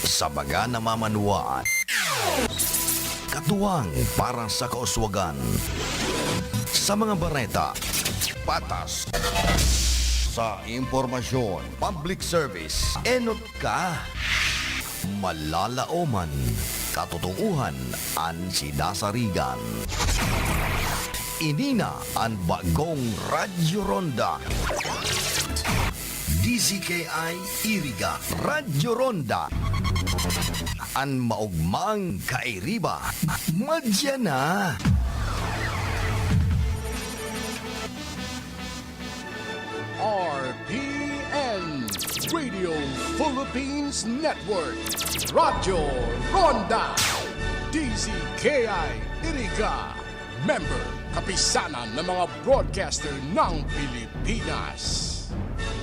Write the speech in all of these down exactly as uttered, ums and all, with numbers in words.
Sa mga namamanwaan, katuwang para sa kauswagan. Sa mga bareta, patas. Sa impormasyon, public service, enot ka. Malalaoman, katotoohan an sinasarigan. Ini na an bagong Radyo Ronda. D Z K I Iriga, Radyo Ronda. An maogmang kairiba, madya na. R P N, Radio Philippines Network, Radyo Ronda, D Z K I Iriga, member, Kapisanan ng mga Broadcaster ng Pilipinas.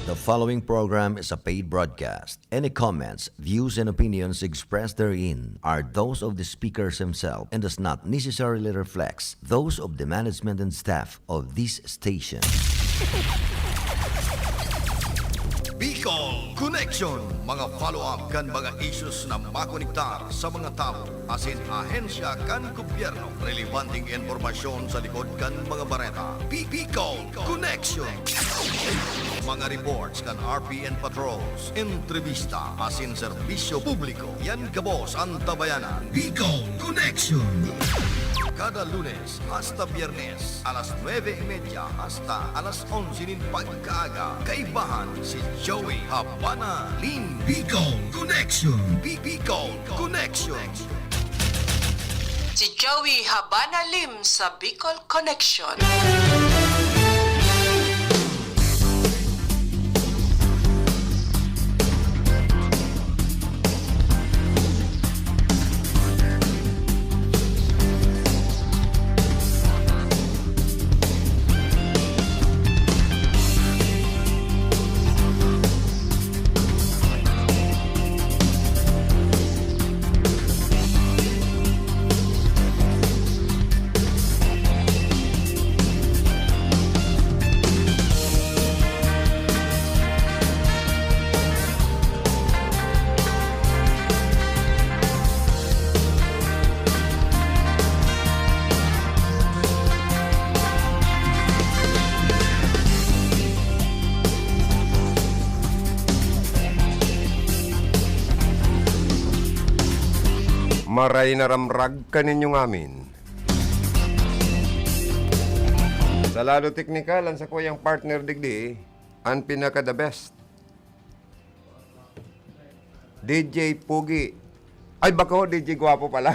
The following program is a paid broadcast. Any comments, views, and opinions expressed therein are those of the speakers himself and does not necessarily reflect those of the management and staff of this station. Bicol Connection, mga follow-up kan mga issues na makonektar sa mga tawo asin ahensya kan gobyerno, relebanteng impormasyon sa likod kan mga bareta. Bicol Connection. Mga reports kan R P N patrols, entrevista asin serbisyo publiko. Yan gabos an tabayanan. Bicol Connection. Kada Lunes hasta Biyernes, alas nuebe y media hasta alas onse nin pagkaaga. Kaibahan si Joey Habana Lim. Bicol Connection. Bi-, Bicol Connection. Si Joey Habana Lim sa Bicol Connection. Maray na ramrag kaninyo ngamin. Sa lado teknikal, an sakuyang partner digdi, an pinaka the best. D J Pogi. Ay, bako, D J Guapo pala.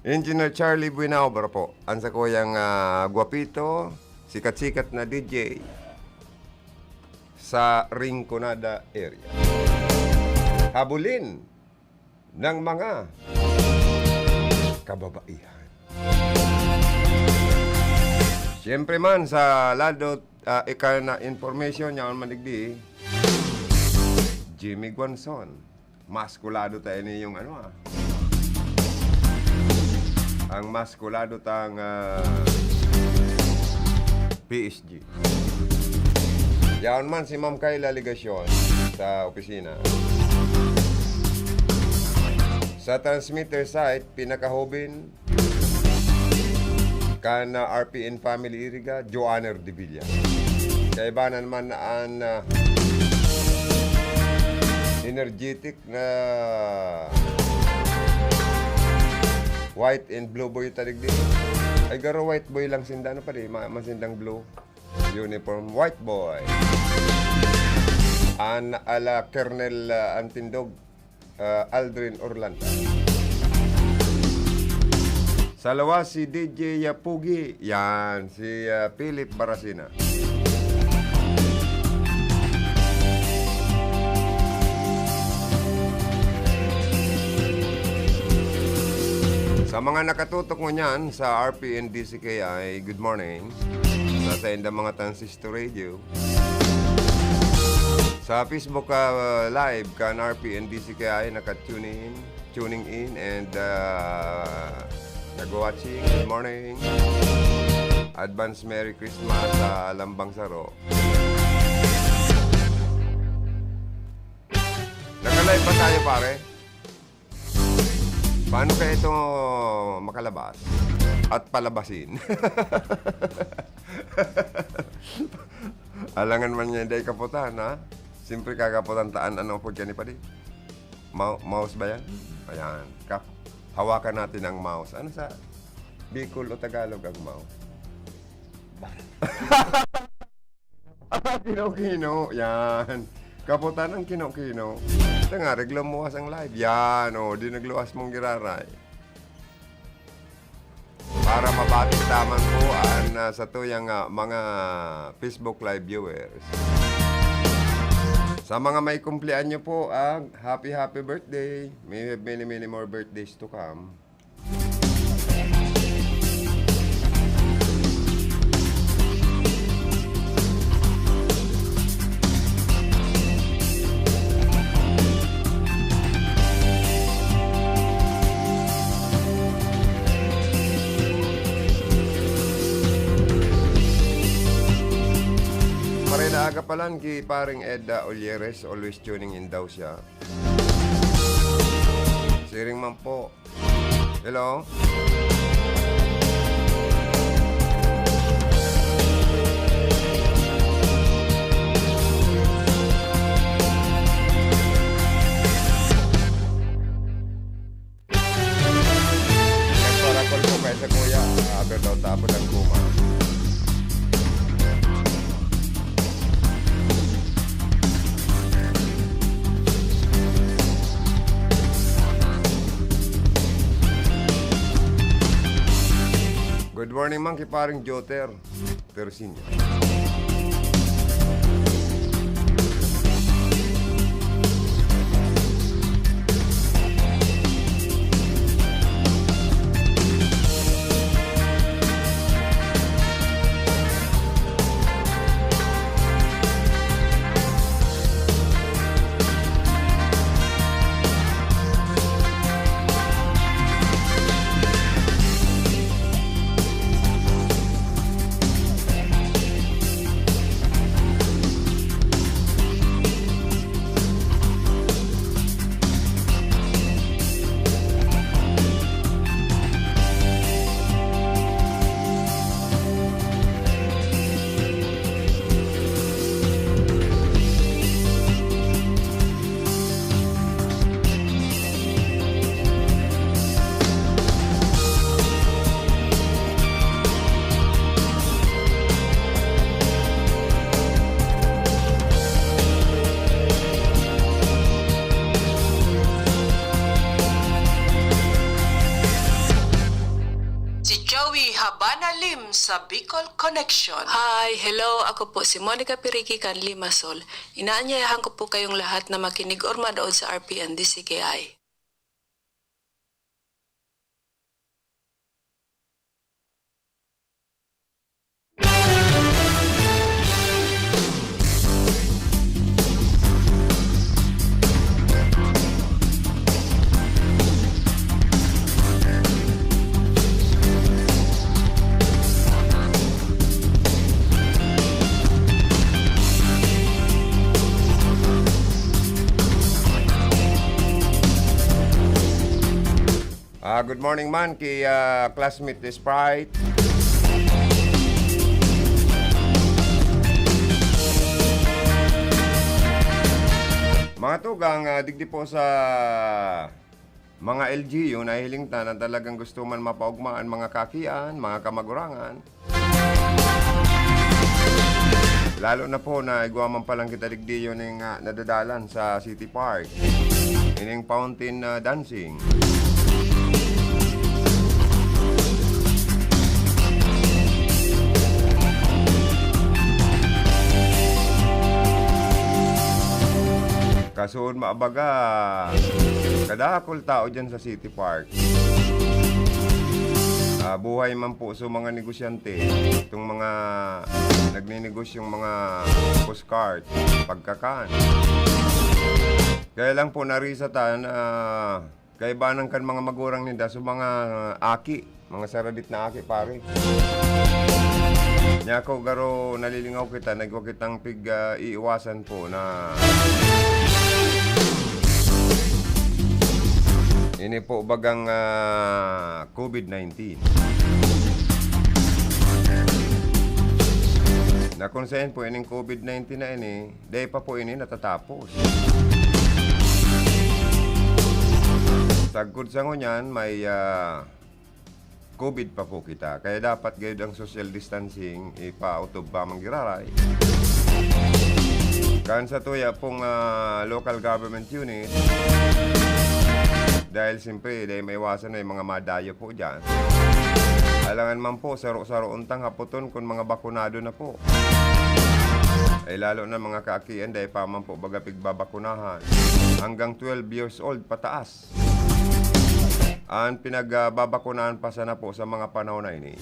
Engineer Charlie Buenaobra po. An sakuyang, ah, gwapito, sikat-sikat na D J sa Rinconada area. Habulin ng mga kababaihan. Siyempre man, sa lado, ah, ika na information, yaon man digdi, Jimmy Guanzon. Maskulado ta ini yung ano, ah. Ang maskulado tang, ah, P S G. Yaon man si Ma'am Kayla Legacion sa opisina. Sa transmitter site, pinakahubin, kan, ah, R P N Family Iriga, Joanner de Villa. Kaibanan man an, ah, energetic na white and blue boy ta digdi. Ay, garo white boy lang sinda, ano pa di? Ma-, masindang blue uniform, white boy. An ala Colonel, ah, Antindog, ah, Aldrin Orlando. Sa lawas, si D J Yapugi. Yan, si, ah, Philip Barasina. Sa mga nakatutok ngunyan sa R P N D C K I, good morning. Sa saindang mga transistor radio. Sa Facebook, ah, Live kan R P N D C K I, naka-tune in, tuning in, and, ah, nag-watching. Good morning. Advance Merry Christmas sa Lambang Saro. Naka Live ba tayo, pare? Paano kaya ito makalabas? At palabasin? Alangan man niya, dai kaputan, ha? Siyempre, kakaputan taan, ano, pud ka ni padi? Mou-, mouse ba yan? Ayan. Kap-, hawakan natin ang mouse. Ano sa Bicol o Tagalog ang mouse? Ah, kino-kino. Yan. Kaputan ang kino-kino. Ito nga, reglo mo ang live. Yan, oh, di nagluwas mong giraray. Para mabati taman po ang, ah, sa tuyang, ah, mga Facebook Live viewers. Sa mga may kumpleanyo po, ang happy, happy birthday. May have many, many more birthdays to come. Maray na aga palan ki Paring Ed, ah, Olieres, always tuning in daw siya. Siring man po. Hello? Nagparakol po kay sa kuya. Ah, pero daw tapos ang guma. Good morning, man, ki Paring Joter Tersinio. Si Joey Habana Lim sa Bicol Connection. Hi, hello. Ako po si Monica Pirigi kan Limassol. Inaanyayahan ko po kayong lahat na makinig or manood sa R P N D C K I. Ah, good morning man ki, ah, classmate ni Sprite. Mga tugang, ah, digdi po sa mga L G U, nahihiling ta na talagang gusto man mapaugma an mga kakian, mga kamagurangan. Lalo na po na igwa man palang kita digdi yun yung, ah, nadadalan sa City Park. Ining fountain, ah, dancing. Kasood maabaga, kadakul tao dyan sa City Park. Ah, buhay man po sa mga negosyante, itong mga nagnenegosyong mga pushcart, pagkakan. Kaya lang po, narisa ta na kaibanan kan mga magurang ninda sa mga aki, mga saradit na aki, pare. Nya ako, garo nalilingaw kita, nagwa kitang pig, ah, iiwasan po na Ini po bagang, ah, COVID nineteen. Na kung saen po ining COVID nineteen na ini, dai pa po ini natatapos. Sagkod sa ngunyan, may, ah, COVID pa po kita. Kaya dapat gayud ang social distancing ipautob pa man giraray. Kan sa tuya pong, ah, local government unit, dahil siyempre, dahil maiwasan na yung mga madayo po dyan. Alangan man po, saro-saro untang hapoton kung mga bakunado na po. Ay lalo na mga kaakian, dahil pa man po baga pigbabakunahan. Hanggang twelve years old pataas. An pinagbabakunahan pa sana po sa mga panahon na ini.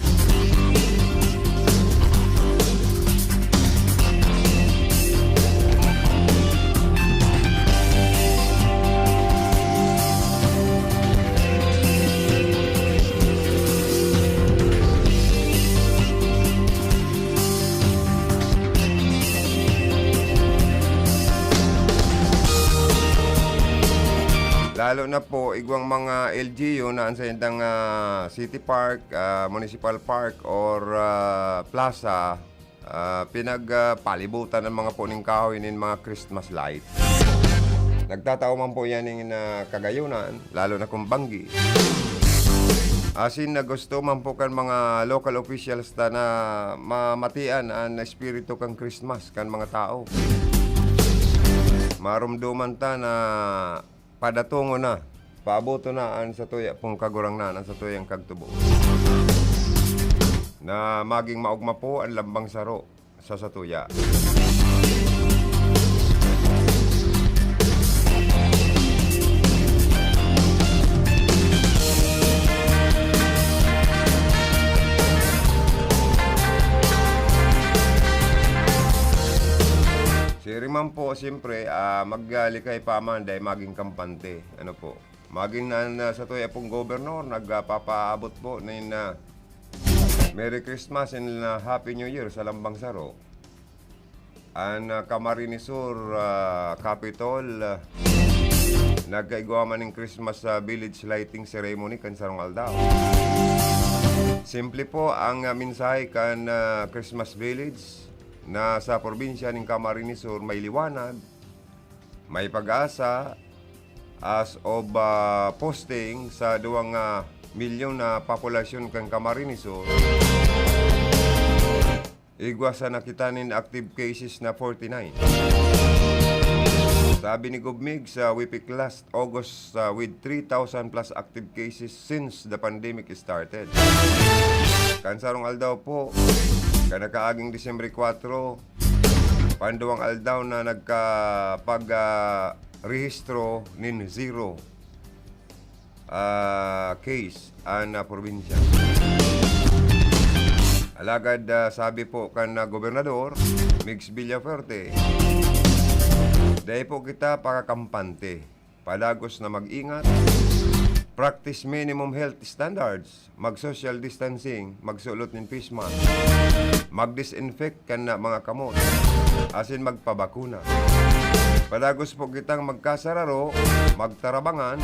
Lalo na po, igwang mga L G U na an saindang, ah, city park, ah, municipal park, or, ah, plaza, ah, pinag, ah, palibutan ng mga puning kahoy nin mga Christmas light. Nagtatao man po yan nin, ah, kagayunan, lalo na kung banggi. Asin na gusto man po kan mga local officials ta na mamatian an espiritu kan Christmas kan mga tao. Marumduman ta na padatongon na, paaboton na an satuya pong Kagurangnan, an satuyang kagtubo. Na maging maogma po an lambang saro sa satuya. Siring man po, siyempre, ah, maglikay pa man dahil maging kampante. Ano po? Magin an, ah, satuya pong gobernador nagpapaabot po nin, ah, Merry Christmas and, ah, Happy New Year sa lambang saro. An, ah, Camarines Sur, ah, Capitol, ah, nagkaigwa man nin Christmas, ah, village lighting ceremony kan sarong aldaw. Simple po ang, ah, mensahe kan, ah, Christmas village na sa probinsya nin Camarines Sur may liwanag, may pag-asa, as of, ah, posting sa duwang, ah, milyon na populasyon kan Camarines Sur, igwa sana kita nin active cases na forty-nine. Sabi ni Gov Mig sa WIPIC last August, ah, with three thousand plus active cases since the pandemic started. Kan sarong aldaw po, kan nakaaging Disyembre kwatro, panduwang aldaw na nagkapag, ah, rehistro nin zero, ah, case an, ah, probinsya. Alagad, ah, sabi po kan, ah, gobernador, Migs Villafuerte, dai po kita pakakampante. Padagos na mag-ingat. Practice minimum health standards. Mag-social distancing, magsulot nin face mask, mag-disinfect kan na mga kamot, asin magpabakuna. Padagos po kitang magkasararo, magtarabangan,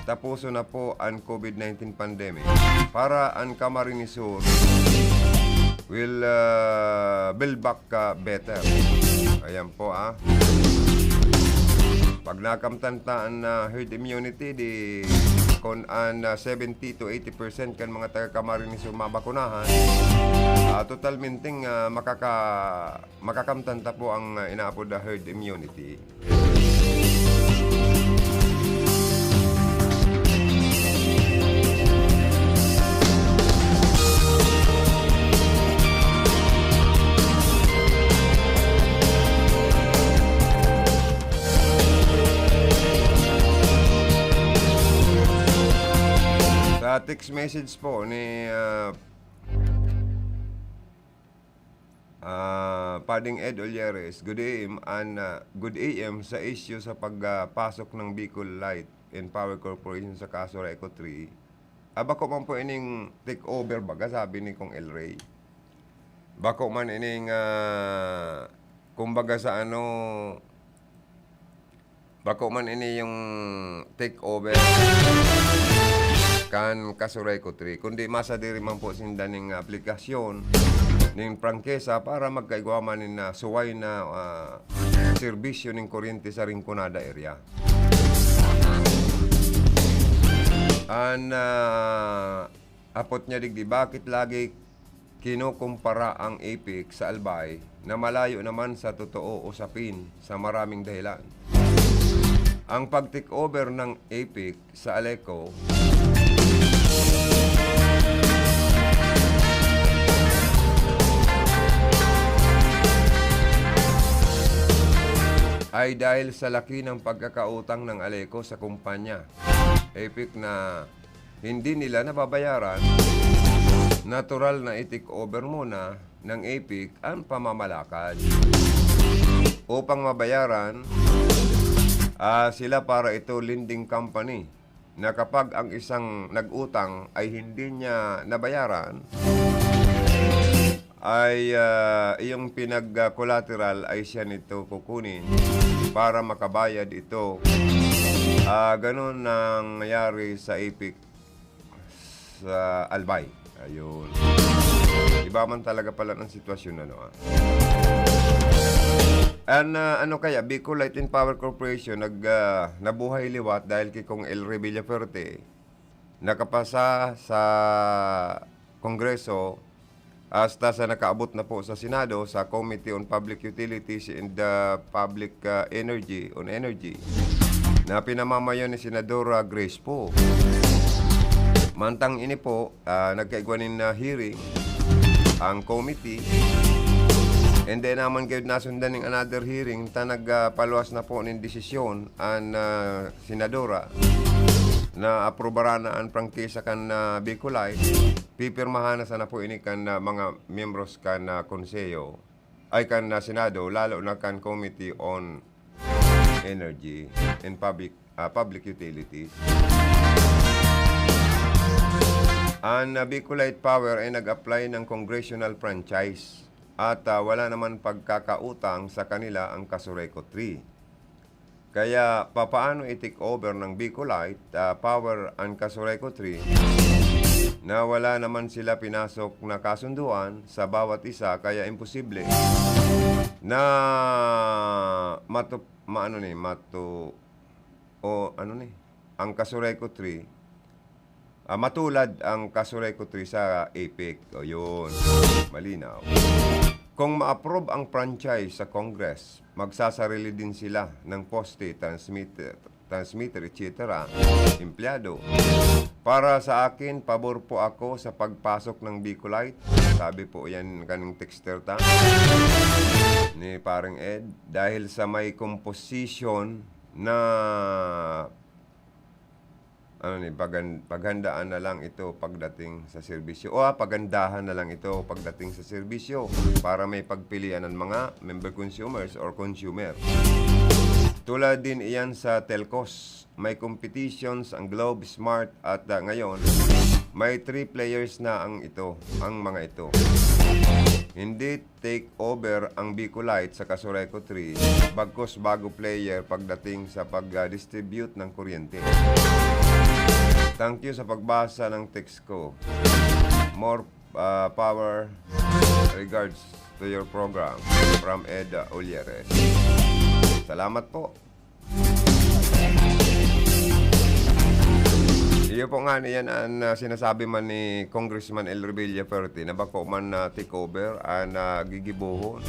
taposon na po an COVID nineteen pandemic para an Camarines Sur will, ah, build back, ah, better. Ayan po, ah. Pag nakamtan ta an, ah, herd immunity, di kun an, ah, seventy to eighty percent kan mga taga Camarines Sur mabakunahan, ah, totalmenteng, ah, makaka-, makakamtan ta po ang, ah, inaapod na herd immunity. Sa text message po ni, ah, ah, Pading Ed Olleres, "Good A M an, ah, good A M sa isyu sa pagpasok ng Bicol Light and Power Corporation sa kaso Reco three." Ah, bako man po ining take over baga, sabi ni Kong El Rey. Bako man ining, ah, kumbaga sa ano, Bako man ini yung takeover kan Casureco three, kundi masadiri man po sinda ning aplikasyon ning prangkisa para magkaigwa man nin, ah, suway na, ah, serbisyo ning kuryente sa Rinconada area. An, ah, apot niya digdi, bakit lagi kinukumpara ang Epic sa Albay na malayo naman sa totoo usapin sa maraming dahilan? Ang pag-take over ng Epic sa Aleco ay dahil sa laki ng pagkakautang ng Aleco sa kumpanya Epic na hindi nila nababayaran, natural na i-take over muna ng Epic ang pamamalakad upang mabayaran, ah, sila para ito lending company na kapag ang isang nag-utang ay hindi niya nabayaran, ay, ah, iyong pinag-, ah, collateral ay siya nito kukunin para makabayad ito. Ah, ganun nangyayari sa Epic sa Albay. Ayun. Iba man talaga pala ang sitwasyon, ano, ah. An, ah, ano kaya, Bicol Light and Power Corporation nag, ah, nabuhay liwat dahil kay Cong Elry Villafuerte nakapasa sa Kongreso hasta sa nakaabot na po sa Senado, sa Committee on Public Utilities and, ah, Public, ah, Energy, on Energy, na pinamamayo ni Senadora Grace Poe. Mantang ini po, ah, nagkaigwa nin, ah, hearing ang committee. And then, naman kayo nasundan ning another hearing, ta nagpaluwas na po nin desisyon an, ah, senadora na aprobaran na an prangkisa kan, ah, Bicolite. Pipirmahan na sana po ini kan, ah, mga miyembros kan, ah, Konseho, ay kan, ah, Senado, lalo na kan Committee on Energy and Public, ah, Public Utilities. An, ah, Bicolite Power ay nag-apply ng congressional franchise at, ah, wala naman pagkakautang sa kanila ang Casureco three. Kaya papaano i-take over ng Bicolite, ah, Power ang Casureco three na wala naman sila pinasok na kasunduan sa bawat isa, kaya imposible na matu-, maano ni, matu-, o ano ni, ang Casureco three, ah, matulad ang Casureco three sa Epic. O, yun. Malinaw. Kung ma-approve ang franchise sa Congress, magsasarili din sila ng poste, transmitter, transmitter, et cetera, empleyado. Para sa akin, pabor po ako sa pagpasok ng Bicolite. Sabi po yan kaning texter ta, ni Parang Ed. Dahil sa may composition na, ano ni, pagan-, paghandaan na lang ito pagdating sa serbisyo. O, ah, pagandahan na lang ito pagdating sa serbisyo para may pagpilian ng mga member consumers or consumer. Tulad din iyan sa telcos. May competitions ang Globe, Smart at, ah, ngayon, may three players na ang ito, ang mga ito. Hindi take over ang Bicolite sa Casureco three, bagkus bago player pagdating sa pag, ah, distribute ng kuryente. Thank you sa pagbasa ng text ko. More, ah, power. Regards to your program. From Ed, ah, Ulyeres. Salamat po. Iyo po nga, yan ang, ah, sinasabi man ni Congressman Elry Villafuerte na bako man na take over ang, ah, gigibohon.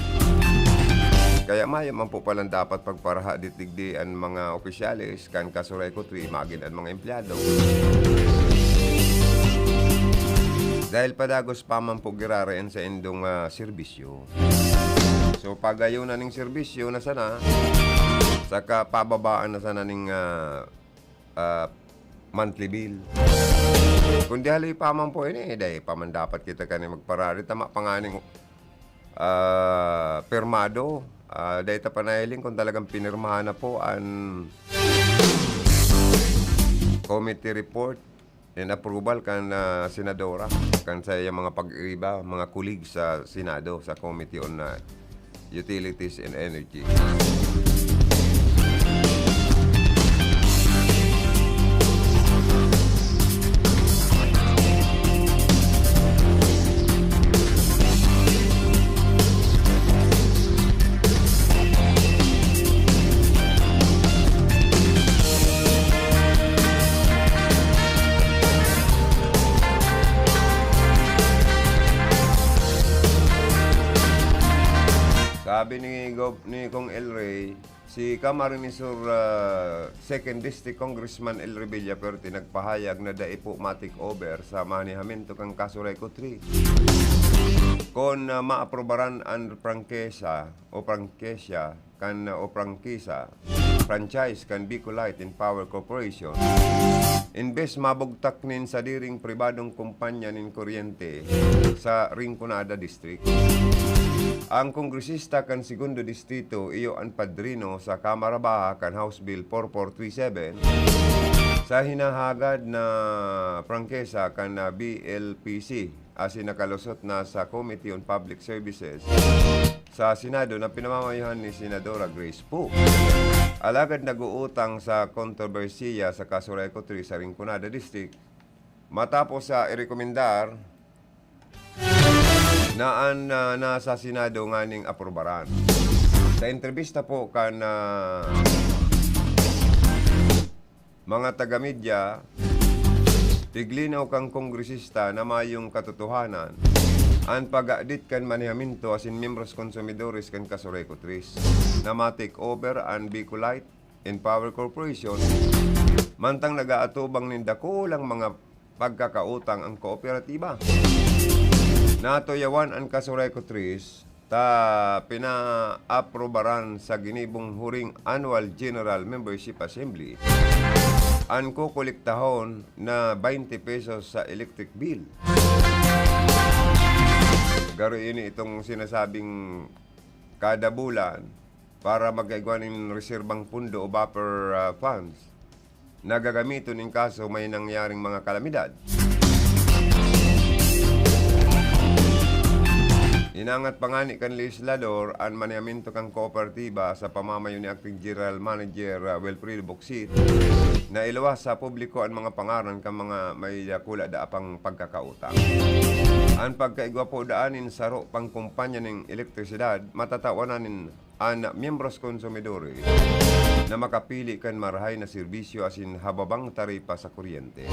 Kaya mayo man po palang dapat pagparaha digdi an mga opisyales kan Casureco three, magin an mga empleyado. Dahil padagos pa man po girarayan sa indong, ah, serbisyo. So, pagayon na ning serbisyo na sana, saka pababaan na sana ning, ah, ah, monthly bill. Kung di haloy pa man po ini, eh, dai pa man dapat kita kani magparari. Tama pa nga ning, ah, pirmado. Ah, dai ta pa nahiling kung talagang pinirmahan na po an committee report and approval kan, ah, senadora, kan sa iyang mga pag-iba, mga colleagues sa Senado, sa Committee on, ah, Utilities and Energy. Gob ni Cong El Rey, si Camarines Sur, ah, Second District Congressman El Rey Villafuerte nagpahayag na dai po ma-take over sa manehamento kan kaso Reco Three. Kon, ah, maaprobaran an prangkesa o prangkesya kan, ah, o prangkisa, franchise kan Bicolite and Power Corporation, imbes mabugtak nin sadiring pribadong kumpanya nin kuryente sa Rinconada District. Ang kongresista kan Segundo Distrito iyo an padrino sa Kamara Baha kan House Bill four four three seven sa hinahagad na prangkesa kan, ah, B L P C asin nakalusot na sa Committee on Public Services sa Senado na pinamamayohan ni Senadora Grace Poe. Alagad nag-uutang sa kontrobersiya sa kaso Reco Three sa Rinconada District matapos sa irekomendar na an, ah, nasa Senado nganing aprubaran. Sa entrebista po kan, ah, mga taga-media, tiglinaw kan kongresista na mayong katotohanan an pag-audit kan manehamento asin miyembros konsumidores kan kaso Reco Three na ma-take over an Bicolite and Power Corporation, mantang nag-aatubang nin dakulang mga pagkakautang ang kooperatiba. Natuyawan an kaso Reco Three ta pinaaprubaran sa ginibong huring Annual General Membership Assembly an kokolektahon na twenty pesos sa electric bill. Garo ini itong sinasabing kada bulan para magkaigwa nin reserbang pundo o buffer, ah, funds na gagamiton in kaso may nangyaring mga kalamidad. Inangat pa ngani kan lehislador an manehamento kan kooperatiba sa pamamayo ni Acting General Manager, ah, Wilfredo Bocsit na iluwas sa publiko an mga pangaran kan mga may dakula daa pang pagkakautang. An pagkaigwa po daan nin saro pang kumpanya nin elektrisidad, matatawan na nin an miyembros konsumidores na makapili kan marahay na serbisyo asin hababang taripa sa kuryente.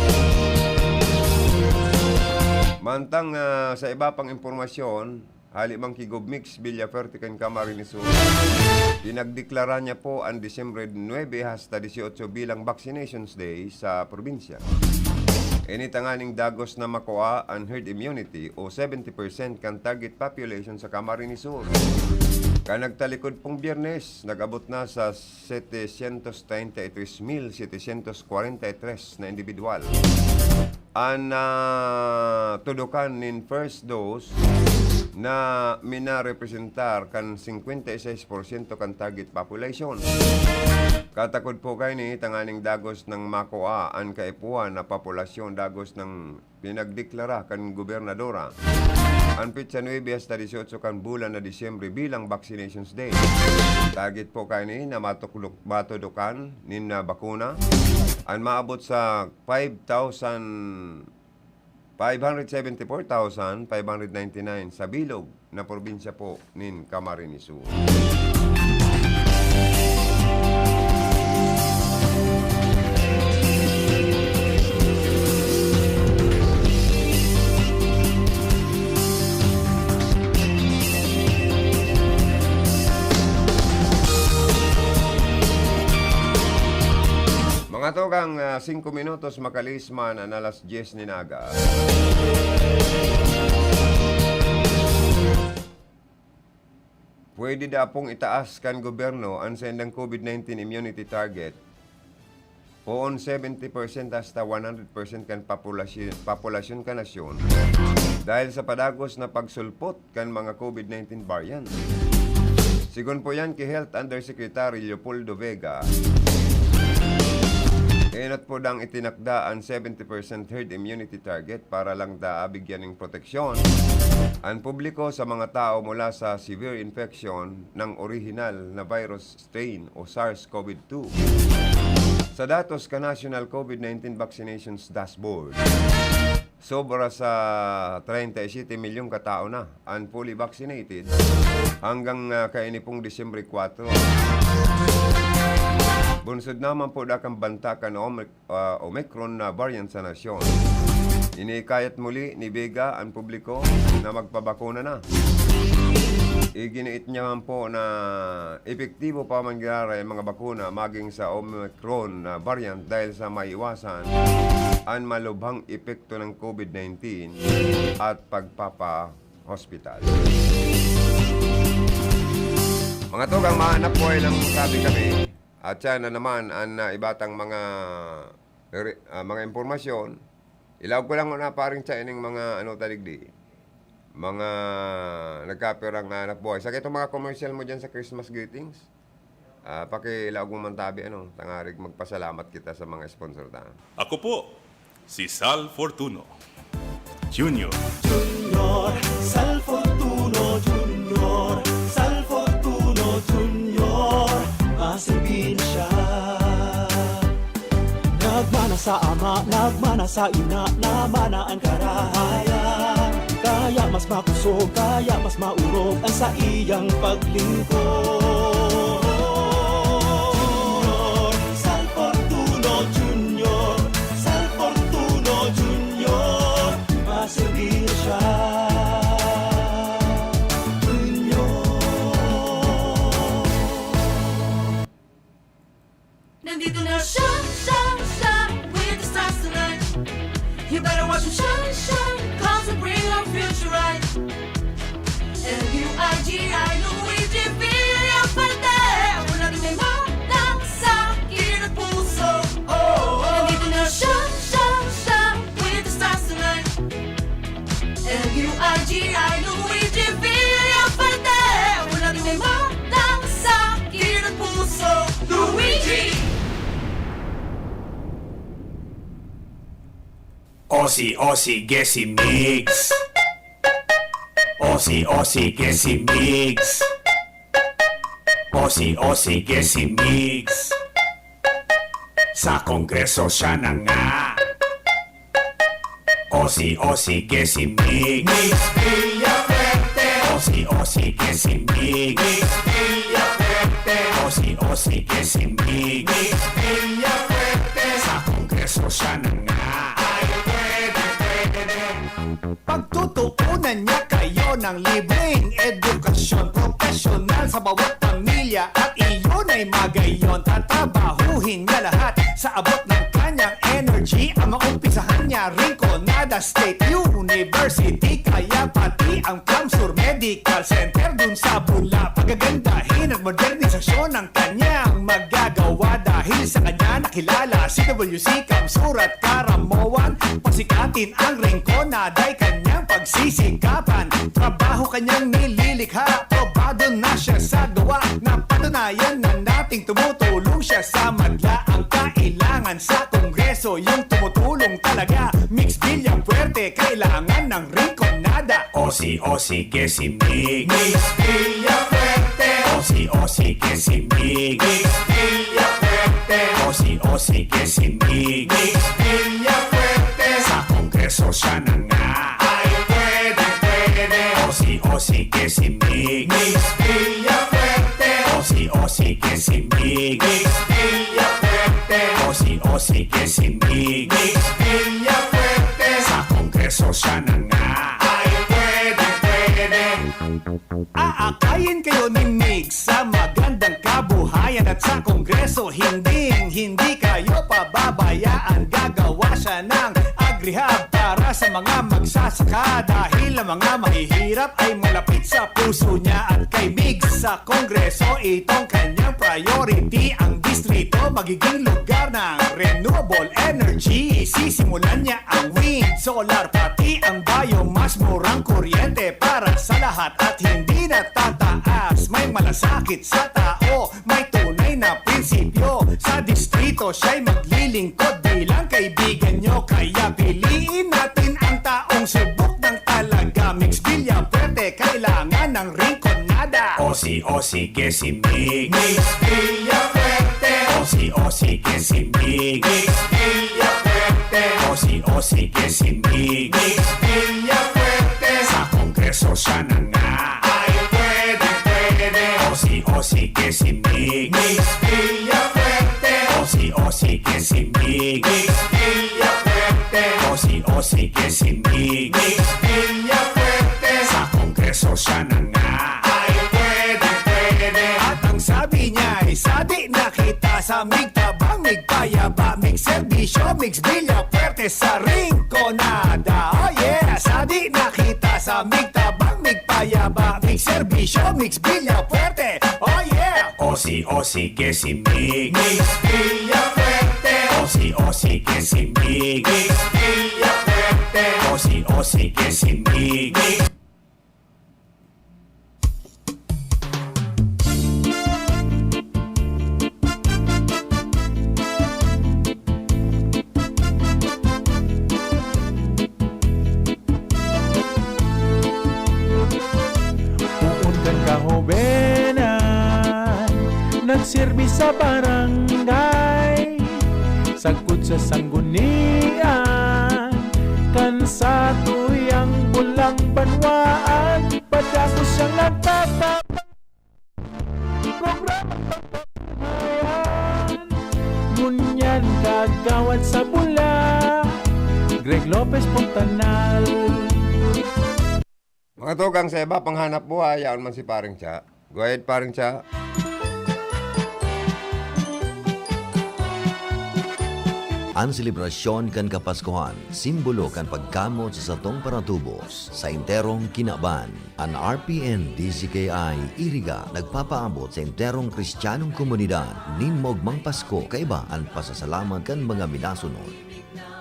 Mantang, ah, sa iba pang impormasyon, hali man ki Gob Mix Villafuerte kan Camarines Sur, pinagdeklara niya po an Disyembre nuebe hasta disyotso bilang Vaccinations Day sa probinsya. Ini tanganing dagos na makua an herd immunity o seventy percent kan target population sa Camarines Sur. Kan nagtalikod pong Biyernes, nag-abot na sa setecientos treinta y tres mil setecientos cuarenta y tres na individual an, ah, tudokan nin first dose na minarepresentar kan cincuenta y seis por ciento kan target population. Katakod po kaini tanganing dagos nang makua an kaipuhan na populasyon dagos nang pinagdeklara kan gobernadora an petsa nuebe hasta disyotso kan bulan na Disyembre bilang Vaccinations Day. Target po kaini na matukdok-, matudokan nin, ah, bakuna an maabot sa five thousand, five hundred seventy-four thousand five hundred ninety-nine sa bilog na probinsya po nin Camarines Sur. Mga tugang, ah, singko minutos makalis man an alas dyes nin aga. Pwede daa pong itaas kan gobyerno an saindang COVID nineteen immunity target, poon seventy percent hasta one hundred percent kan populasyon, populasyon kan nasyon, dahil sa padagos na pagsulpot kan mga COVID nineteen variant. Sigon po yan ki Health Undersecretary Leopoldo Vega, enot po dang itinakda an seventy percent herd immunity target para lang daa bigyan nin proteksyon an publiko sa mga tao mula sa severe infection ng orihinal na virus strain o SARS-CoV two. Sa datos ka National COVID nineteen Vaccinations Dashboard, sobra sa treinta y siete milyong katao na an fully vaccinated hanggang, ah, kaini pong Disyembre kwatro. Bunsod naman po daa kan banta kan Omic-, ah, Omicron na variant sa nasyon. Inihikayat muli ni Vega an publiko na magpabakuna na. Iginiit niya man po na epektibo pa man giraray ang mga bakuna maging sa Omicron na variant dahil sa maiwasan an malubhang epekto ng COVID nineteen at pagpapa-hospital. Mga tugang, mahanap po ay nang sabi kami at siya na naman ang, ah, iba tang mga, re-, ah, mga impormasyon. Ilaog ko lang na paring siya ining mga ano taligdi. Mga nagkapirang hanap buhay. Sa itong mga commercial mo dyan sa Christmas greetings, ah, pakilaog mo man tabi, ano, tangarig magpasalamat kita sa mga sponsor ta. Ako po, si Sal Fortuno Junior. Junior, Sal Fortuno Junior, Sal Fortuno Junior, maserbi na siya. Nagmana sa ama, nagmana sa ina, namana an karahayan. Kaya mas makusog, kaya mas maorog an saiyang paglingkod. Junior, Sal Fortuno Junior, Sal Fortuno Junior, maserbi na siya. Junior. Nandito na siya, siya, siya, with the stars tonight. You better watch him shine, shine, 'cause we bring our future right. L U I G I, Luigi Villafuerte. Ako na rin may mata sa kilid at puso. Oh, oh. Nandito na siya, siya, siya, with the stars tonight. L U I G I, Luigi Villafuerte. Ako na rin may mata sa kilid at puso. Luigi! Osi, osi, gesi, migs. Osi, osi, gesi, migs. Osi, osi, gesi, migs. Sa Kongreso siya na nga. Osi, osi, gesi, migs. Migs Villafuerte. Osi, osi, gesi, migs. Migs Villafuerte. Osi, osi, gesi, migs. Migs Villafuerte. Sa Kongreso siya na nga. Ay, pwede, pwede. Pagtutuunan niya kayo ng libreng edukasyon, profesional sa bawat pamilya, at iyon ay magayon. Tatabahuhin niya lahat sa abot ng kanyang energy. Ang maumpisahan niya, Rinconada State University, kaya pati ang CamSur Medical Center dun sa Bula. Pagagandahin at modernisasyon ang kanyang magagawa dahil sa kanya nakilala si W C CamSur at Caramoan. Pasikatin ang Rinconada ay kanyang pagsisikapan. Trabaho kanyang nililikha, probado na siya sa gawa. Napatunayan na nating tumutulong siya sa madla. Ang kailangan sa Kongreso, yung tumutulong talaga. Migs Villafuerte, kailangan ng Rinconada. Osi, osi, gesi, migs. Migs Villafuerte. Osi, osi, gesi, migs. Migs Villafuerte. Osi, osi, gesi, migs. Migs Villafuerte. Sa Kongreso siya na nga. Ay, pwede, pwede. Osi, osi, gesi, migs. Migs Villafuerte. Osi, osi, gesi, migs. Migs Villafuerte. Osi, osi, gesi, migs. Migs Villafuerte. Sa Kongreso siya na nga. Ay, pwede, pwede. Aakayin kayo ni Migs sa magandang kabuhayan at sa Kongreso, hinding-hindi kayo pababayaan. Gagawa siya ng agrihab para sa mga magsasaka dahil ang mga mahihirap ay malapit sa puso niya. At kay Migs sa Kongreso, itong kanyang priority. Ang distrito magiging lugar ng renewable energy. Sisimulan niya ang wind, solar, pati ang biomass. Murang kuryente para sa lahat at hindi natataas. May malasakit sa tao, may tunay na prinsipyo. Sa distrito siya'y maglilingkod bilang kaibigan nyo. Kaya piliin natin ang taong subok ng talaga. Migs Villafuerte, kailangan ng Rinconada. Osi, osi, gesi, migs. Migs Villafuerte. Osi, osi, gesi, migs. Migs Villafuerte. Osi, osi, gesi, migs. Migs Villafuerte. Sa Kongreso siya na nga. Ay, pwede, pwede. Osi, osi, gesi, migs. Migs Villafuerte. Osi, osi, gesi, migs. Migs Villafuerte. Osi, osi, gesi, migs. Migs Villafuerte. Sa Kongreso siya na nga. Ay, Mig serbisyo, mig bilya puwerte sa Rinconada. Oh yeah! Sadi na kita sa mig tabang, mig payaba. Mig serbisyo, mig bilya puwerte. Oh yeah! Osi, osi, que si mig. Mig bilya puwerte. Osi, osi, que si mig. Mig bilya puwerte. Osi, osi, que si mig. Poon kan kahobenan, nagserbi sa barangay, sagkod sa sanggunian, kan satuyang bulang banwaan, padagos siyang nagtata-, programang pagkabuhayan. Ngunyan kagawad sa bula, Greg Lopez Fontanal. Mga tugang sa iba pang hanap buhay, yaon man si Paring Cha. Go ahead, Paring Cha. An selebrasyon kan Kapaskuhan, simbolo kan pagkamot sa satong paratubos sa enterong kinaban. An R P N D C K I Iriga nagpapaabot sa enterong Kristiyanong komunidad nin maogmang Pasko kaiba an pasasalamat kan mga minasunod.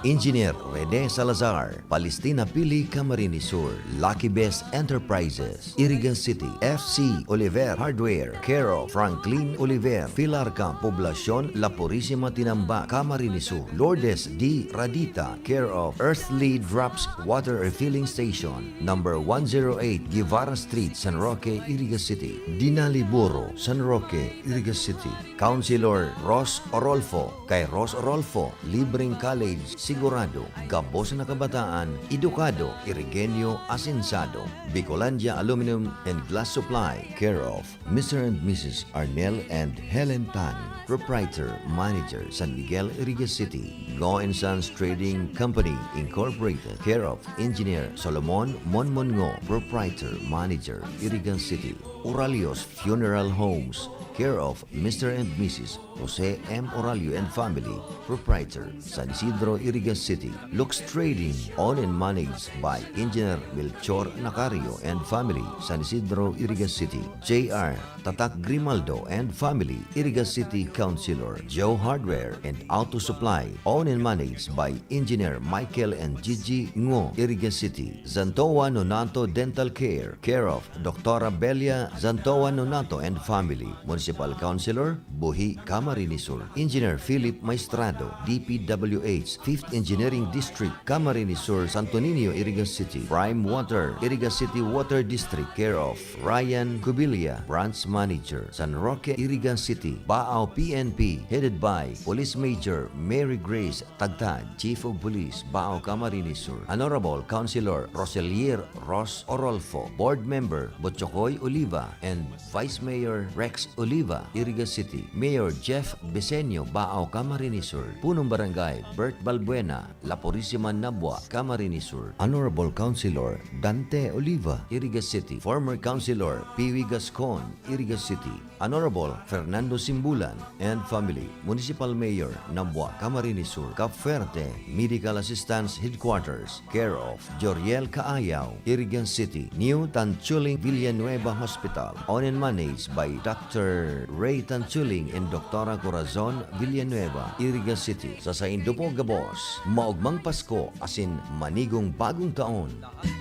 Engineer Rene Salazar, Palestina Pili, Camarines Sur, Lucky Best Enterprises, Iriga City, F C Oliver Hardware, care of Franklin Oliver, Pilarca, Poblacion La Purisima, Tinambac, Camarines Sur, Lourdes D. Radita, care of Earthly Drops Water Refilling Station, number one zero eight Guevara Street, San Roque, Iriga City, Dinaliburo, San Roque, Iriga City. Councilor Ros Orolfo, kay Ros Orolfo, libreng college, sigurado, gabos na kabataan, edukado, Irigenyo, asensado. Bicolandia Aluminum and Glass Supply, care of Mister and Missus Arnel and Helen Tan, proprietor, manager, San Miguel, Iriga City. Ngo and Sons Trading Company Incorporated, care of Engineer Solomon Monmon Ngo, proprietor, manager, Iriga City. Oralios Funeral Homes, care of Mister and Missus Jose M. Oralio and family, proprietor, San Isidro, Iriga City. Lux Trading, owned and managed by Engineer Melchor Nacario and family, San Isidro, Iriga City. J R Tatak Grimaldo and family, Iriga City. Councilor Joe Hardware and Auto Supply, owned and managed by Engineer Michael and Gigi Ngo, Iriga City. Zantoa Nonato Dental Care, care of Doctora Belia Zantoa Nonato and family, Municipal Councilor, Buhi, Camarines Sur. Engineer Philip Maestrado, D P W H, Fifth Engineering District, Camarines Sur, Santo Niño, Iriga City. Prime Water, Iriga City Water District, care of Ryan Cubilia, Branch Manager, San Roque, Iriga City. Baao P N P, headed by Police Major Mary Grace Tagtad, Chief of Police, Baao, Camarines Sur. Honorable Councilor Roselier Ros Orolfo, Board Member Botchocoy Oliva, and Vice Mayor Rex Oliva, Iriga City. Mayor Jeff Besenio, Baao, Camarines Sur. Punong Barangay Bert Balbuena, La Purisima, Nabua, Camarines Sur. Honorable Councilor Dante Oliva, Iriga City. Former Councilor Piwi Gascon, Iriga City. Honorable Fernando Simbulan and family, Municipal Mayor, Nabua, Camarines Sur. Cap Fuerte Medical Assistance Headquarters, care of Joriel Caayaw, Iriga City. New Tanchuling Villanueva Hospital, owned and managed by Doctor Ray Tanchuling and Doctora Corazon Villanueva, Iriga City. Sa saindo po gabos, maogmang Pasko asin manigong bagong taon.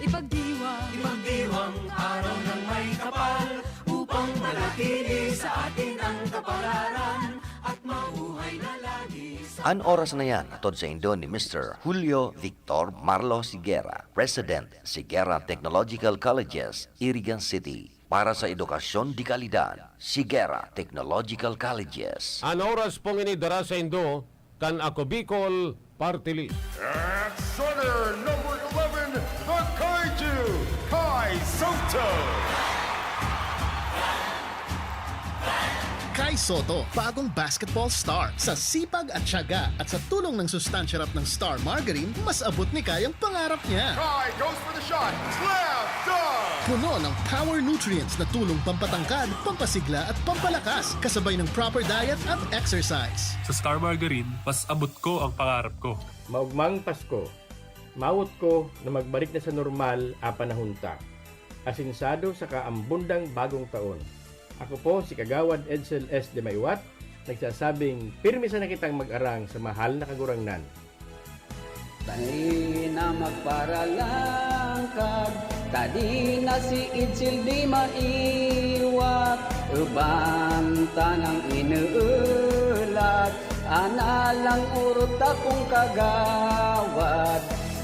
Ipagdiwang, ipagdiwang araw ng may kapal, upang manatili sa atin ang kapalaran at mabuhay na lagi sa An oras na yan, hatod saindo ni Mister Julio Victor Marlo Sigera, President, Sigera Technological Colleges, Iriga City. Para sa edukasyon de kalidad, Sigera Technological Colleges. An oras pong ini dara saindo kan Ako Bicol Party List. At starter number eleven, the Kaiju, Kai Soto. Kai Soto, bagong basketball star. Sa sipag at tiyaga at sa tulong ng Sustansya Rap ng Star Margarine, mas abot ni Kai ang pangarap niya. Kai goes for the shot. Slam! Puno ng power nutrients na tulong pampatangkad, pampasigla at pampalakas, kasabay ng proper diet at exercise. Sa Star Margarine, mas abot ko ang pangarap ko. Maugmang Pasko. Mawot ko na magbalik na sa normal a panahon ta. Asensado saka ambundang bagong taon. Ako po si Kagawad Edsel S. de Maywat, nagsasabing pirmi sana kitang mag-arang sa mahal na Kagurangnan. Dai na magparalangkag, ta di na si Edsel de Maywat. Uban tanang ineelag, ana lang orot akong kagawad.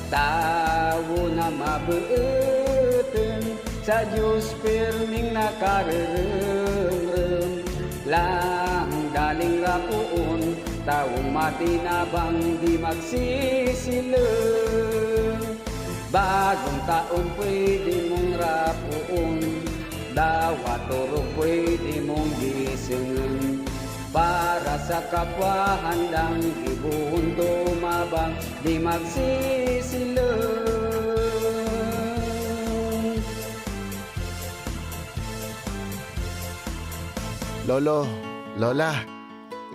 Tawo na mabeeten, sa Diyos pirming nakareremrem. Lang daling rapoon, tawong matinabang di magsisileng. Bagong taon pwede mong rapoon, dawa torog pwede mong gisengen. Para sa kapwa handang gibohon tumabang, di magsisileng. Lolo, Lola,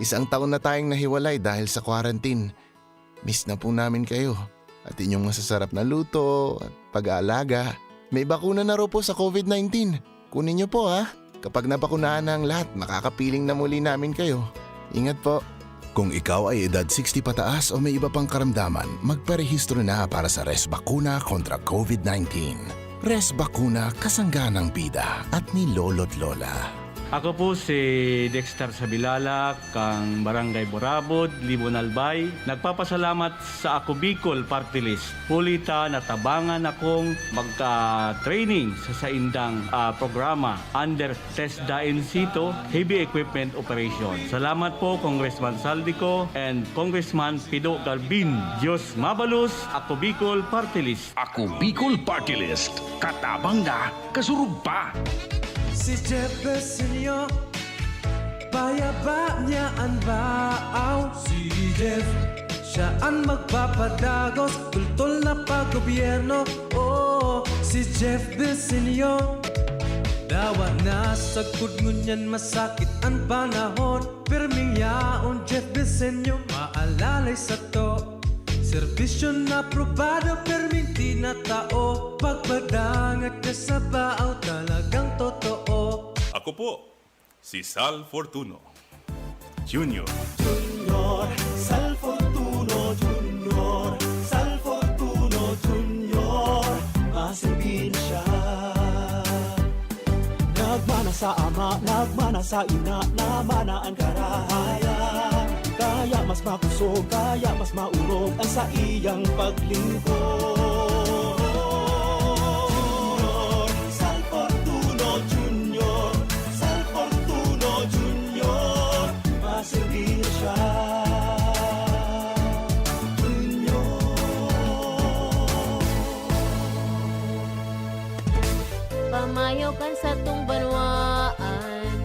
isang taon na tayong nahiwalay dahil sa quarantine. Miss na po namin kayo at inyong masasarap na luto at pag-aalaga. May bakuna na raw po sa covid nineteen. Kunin niyo po, ha? Kapag nabakunahan na ang lahat, makakapiling na muli namin kayo. Ingat po. Kung ikaw ay edad sixty pataas o may iba pang karamdaman, magparehistro na para sa Res Bakuna kontra covid nineteen. Res Bakuna, kasangga ng bida at ni Lolo't Lola. Ako po si Dexter Sabilala, kan Barangay Burabod, Libon, Albay. Nagpapasalamat sa Ako Bicol Party List. Huli ta natabangan akong magka-training sa saindang, ah, programa under TESDA in situ, heavy equipment operation. Salamat po, Congressman Zaldy Co and Congressman Pido Galvin. Diyos mabalos, Ako Bicol Party List. Ako Bicol Party List. Katabang na, kasurog pa. Si Jeff Besenyo, payaba niya an baaw. Si Jeff, siya an magpapadagos, tultol na paggobyerno. Oo, si Jeff Besenyo. Dawa na sagkod ngunyan masakit an panahon. Pirming yaon, Jeff Besenyo, maalalay sato. Serbisyo na aprobado, pirming tinatao. Pagpadangat ka sa baaw, talagang totoo. Ako po, si Sal Fortuno Junior. Junior, Sal Fortuno Junior, Sal Fortuno Junior, maserbir siya. Nagmana sa ama, nagmana sa ina, namana an karahayan. Kaya mas makusog, kaya mas maorog an saiyang paglingkod. Junior, Sal Fortuno Junior, Sal Fortuno Junior, maserbir siya. Junior. Pamayo kan satong banwaan,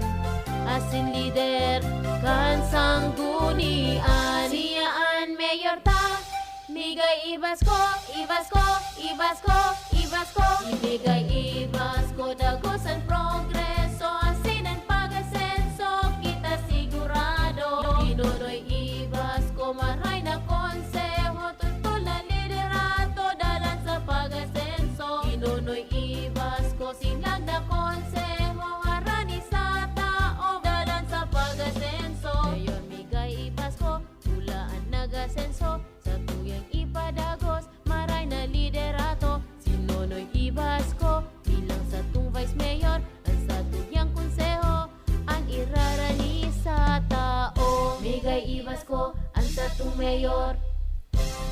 asin lider kan sanggunian. Siya an mayor ta, migay Ibasko, Ibasko, Ibasko, Ibasko. Migay Ibasko, dagos an progreso, asin an pag-asenso, kita sigurado. Inonoy Ibasko, maray na konseho, totol na liderato, dalan sa pag-asenso. Inonoy Ibasko, sinlag na konseho, harani sa tao, dalan sa pag-asenso. Mayor Migay Ibasko, pula an nag-asenso, satuyang ipadagos, maray na liderato. Si Nonoy Ibasko, bilang satong vice mayor, an satuyang konseho, an irarani sa tao. Migay Ibasko, an satong mayor.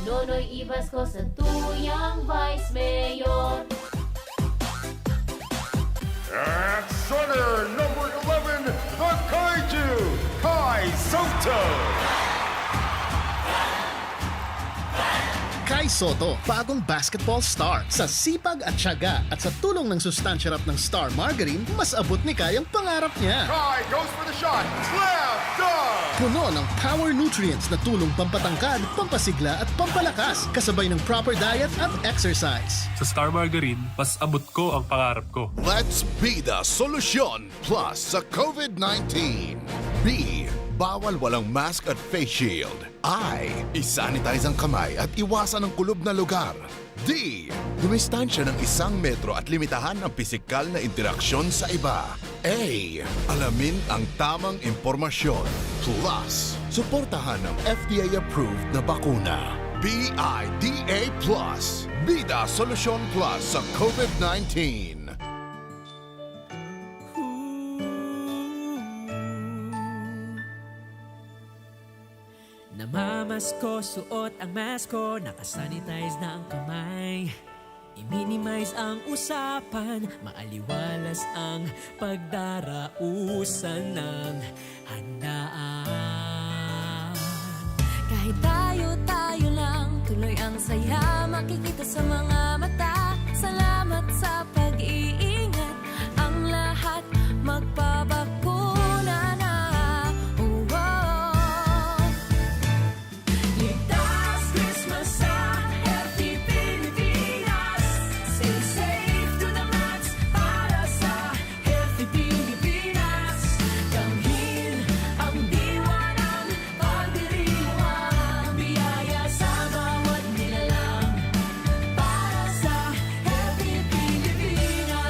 Nonoy Ibasko, satuyang vice mayor. At starter number eleven, the Kaiju, Kai Soto. Kai Soto, bagong basketball star. Sa sipag at tiyaga at sa tulong ng sustansya rap ng Star Margarine, mas abot ni Kai ang pangarap niya. Kai goes for the shot. Slam dunk! Puno ng power nutrients na tulong pampatangkad, pampasigla at pampalakas, kasabay ng proper diet at exercise. Sa Star Margarine, mas abot ko ang pangarap ko. Let's be the solution plus sa COVID nineteen. B, bawal walang mask at face shield. I, isanitize ang kamay at iwasan ang kulob na lugar. D, dumistansya ng isang metro at limitahan ang pisikal na interaksyon sa iba. A, alamin ang tamang impormasyon. Plus, suportahan ang F D A-approved na bakuna. B I D A plus. Bida Solusyon Plus sa COVID nineteen. Namamasko, suot ang mask ko, nakasanitize na ang kamay. I-minimize ang usapan, maaliwalas ang pagdarausan ng handaan. Kahit tayo-tayo lang, tuloy ang saya, makikita sa mga mata. Salamat sa pag-iingat, ang lahat magpabakuna na. Oh, oh. Ligtas Christmas sa Healthy Pilipinas. Stay safe to the max para sa Healthy Pilipinas. Damhin ang diwa ng pagdiriwang, biyaya sa bawat nilalang. Para sa Healthy Pilipinas.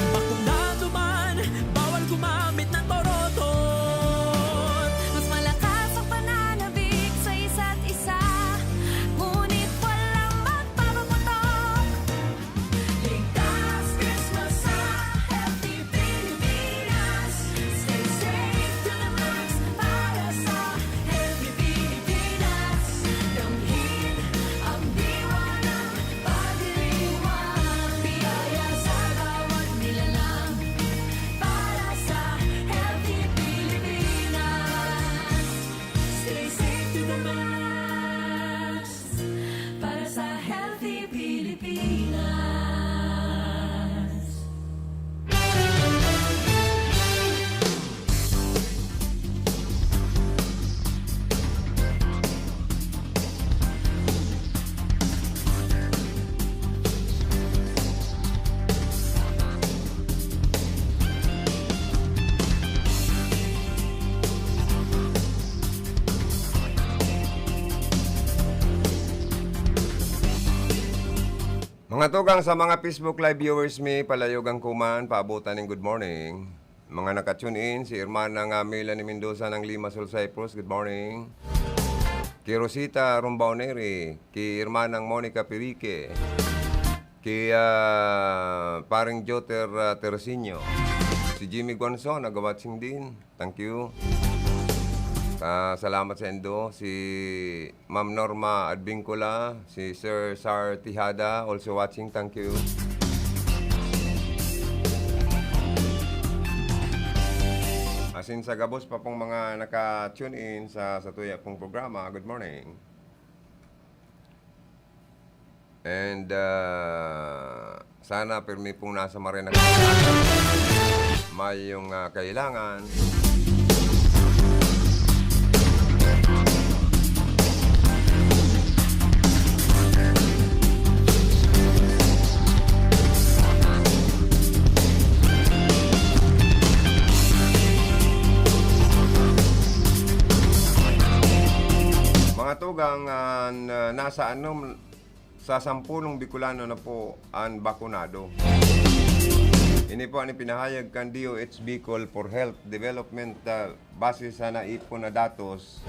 Bakunado man, bawal gumamit ng borotot. Mas malakas ang pananabik sa isa't isa, ngunit walang magpapaputok. Ligtas Christmas sa Healthy Pilipinas. Stay safe to the max para sa Healthy Pilipinas. Damhin ang diwa ng pagdiriwang. Biyaya sa bawat nilalang para sa Healthy Pilipinas. Stay safe to the max para sa Healthy Pilipinas. Mga tugang, sa mga Facebook Live viewers mi, palayogan ko man, paabotan ning good morning. Mga naka-tune in, si Hermana nga Melanie Mendoza ng Lima Sul, Cyprus, good morning. Ki Rosita Rumbao Neri, ki Hermanang Monica Pirique, ki, ah, Paring Joter, ah, Tercinio, si Jimmy Guanzon, nag-watching din. Thank you. Ah, salamat sa indo. Si Ma'am Norma Advincula, si Sir Sar Tijada, also watching. Thank you. Asin sa gabos pa pong mga naka-tune in sa, sa tuya pong programa, good morning. And, ah, sana pirmi pong nasa maray na kalagayan. Mayong, ah, kailangan. Mga tugang, ah, na, nasa anom sa sampulong Bicolano na po an bakunado. Ini po an ipinahayag kan D O H Bicol for Health Development, ah, base sa naipon na datos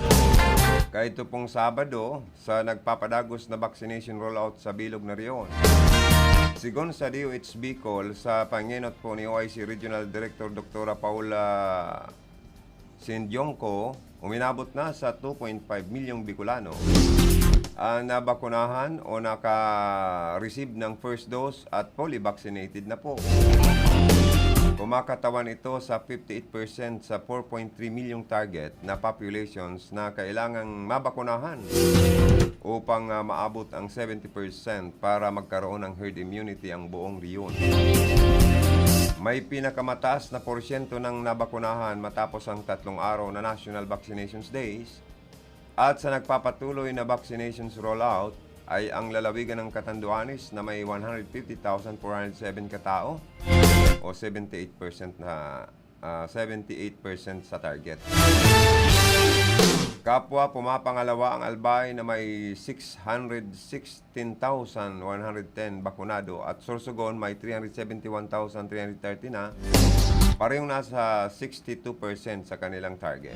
kaidto pong Sabado sa nagpapadagos na vaccination rollout sa bilog na rehiyon. Sigon sa D O H Bicol, sa pangenot po ni O I C Regional Director Doktora Paula Sindyongko, uminabot na sa two point five milyong Bicolano ang nabakunahan o naka-receive ng first dose at fully vaccinated na po. Kumakatawan ito sa fifty-eight percent sa four point three milyong target na populations na kailangang mabakunahan upang, ah, maabot ang seventy percent para magkaroon ng herd immunity ang buong rehiyon. May pinakamataas na porsyento ng nabakunahan matapos ang tatlong araw na National Vaccinations Days, at sa nagpapatuloy na vaccinations rollout ay ang lalawigan ng Catanduanes na may one hundred fifty thousand four hundred seven katao o seventy-eight percent na, ah, seventy-eight percent sa target. Kapwa pumapangalawa ang Albay na may six hundred sixteen thousand one hundred ten bakunado at Sorsogon may three hundred seventy-one thousand three hundred thirty na, parehong nasa sixty-two percent sa kanilang target.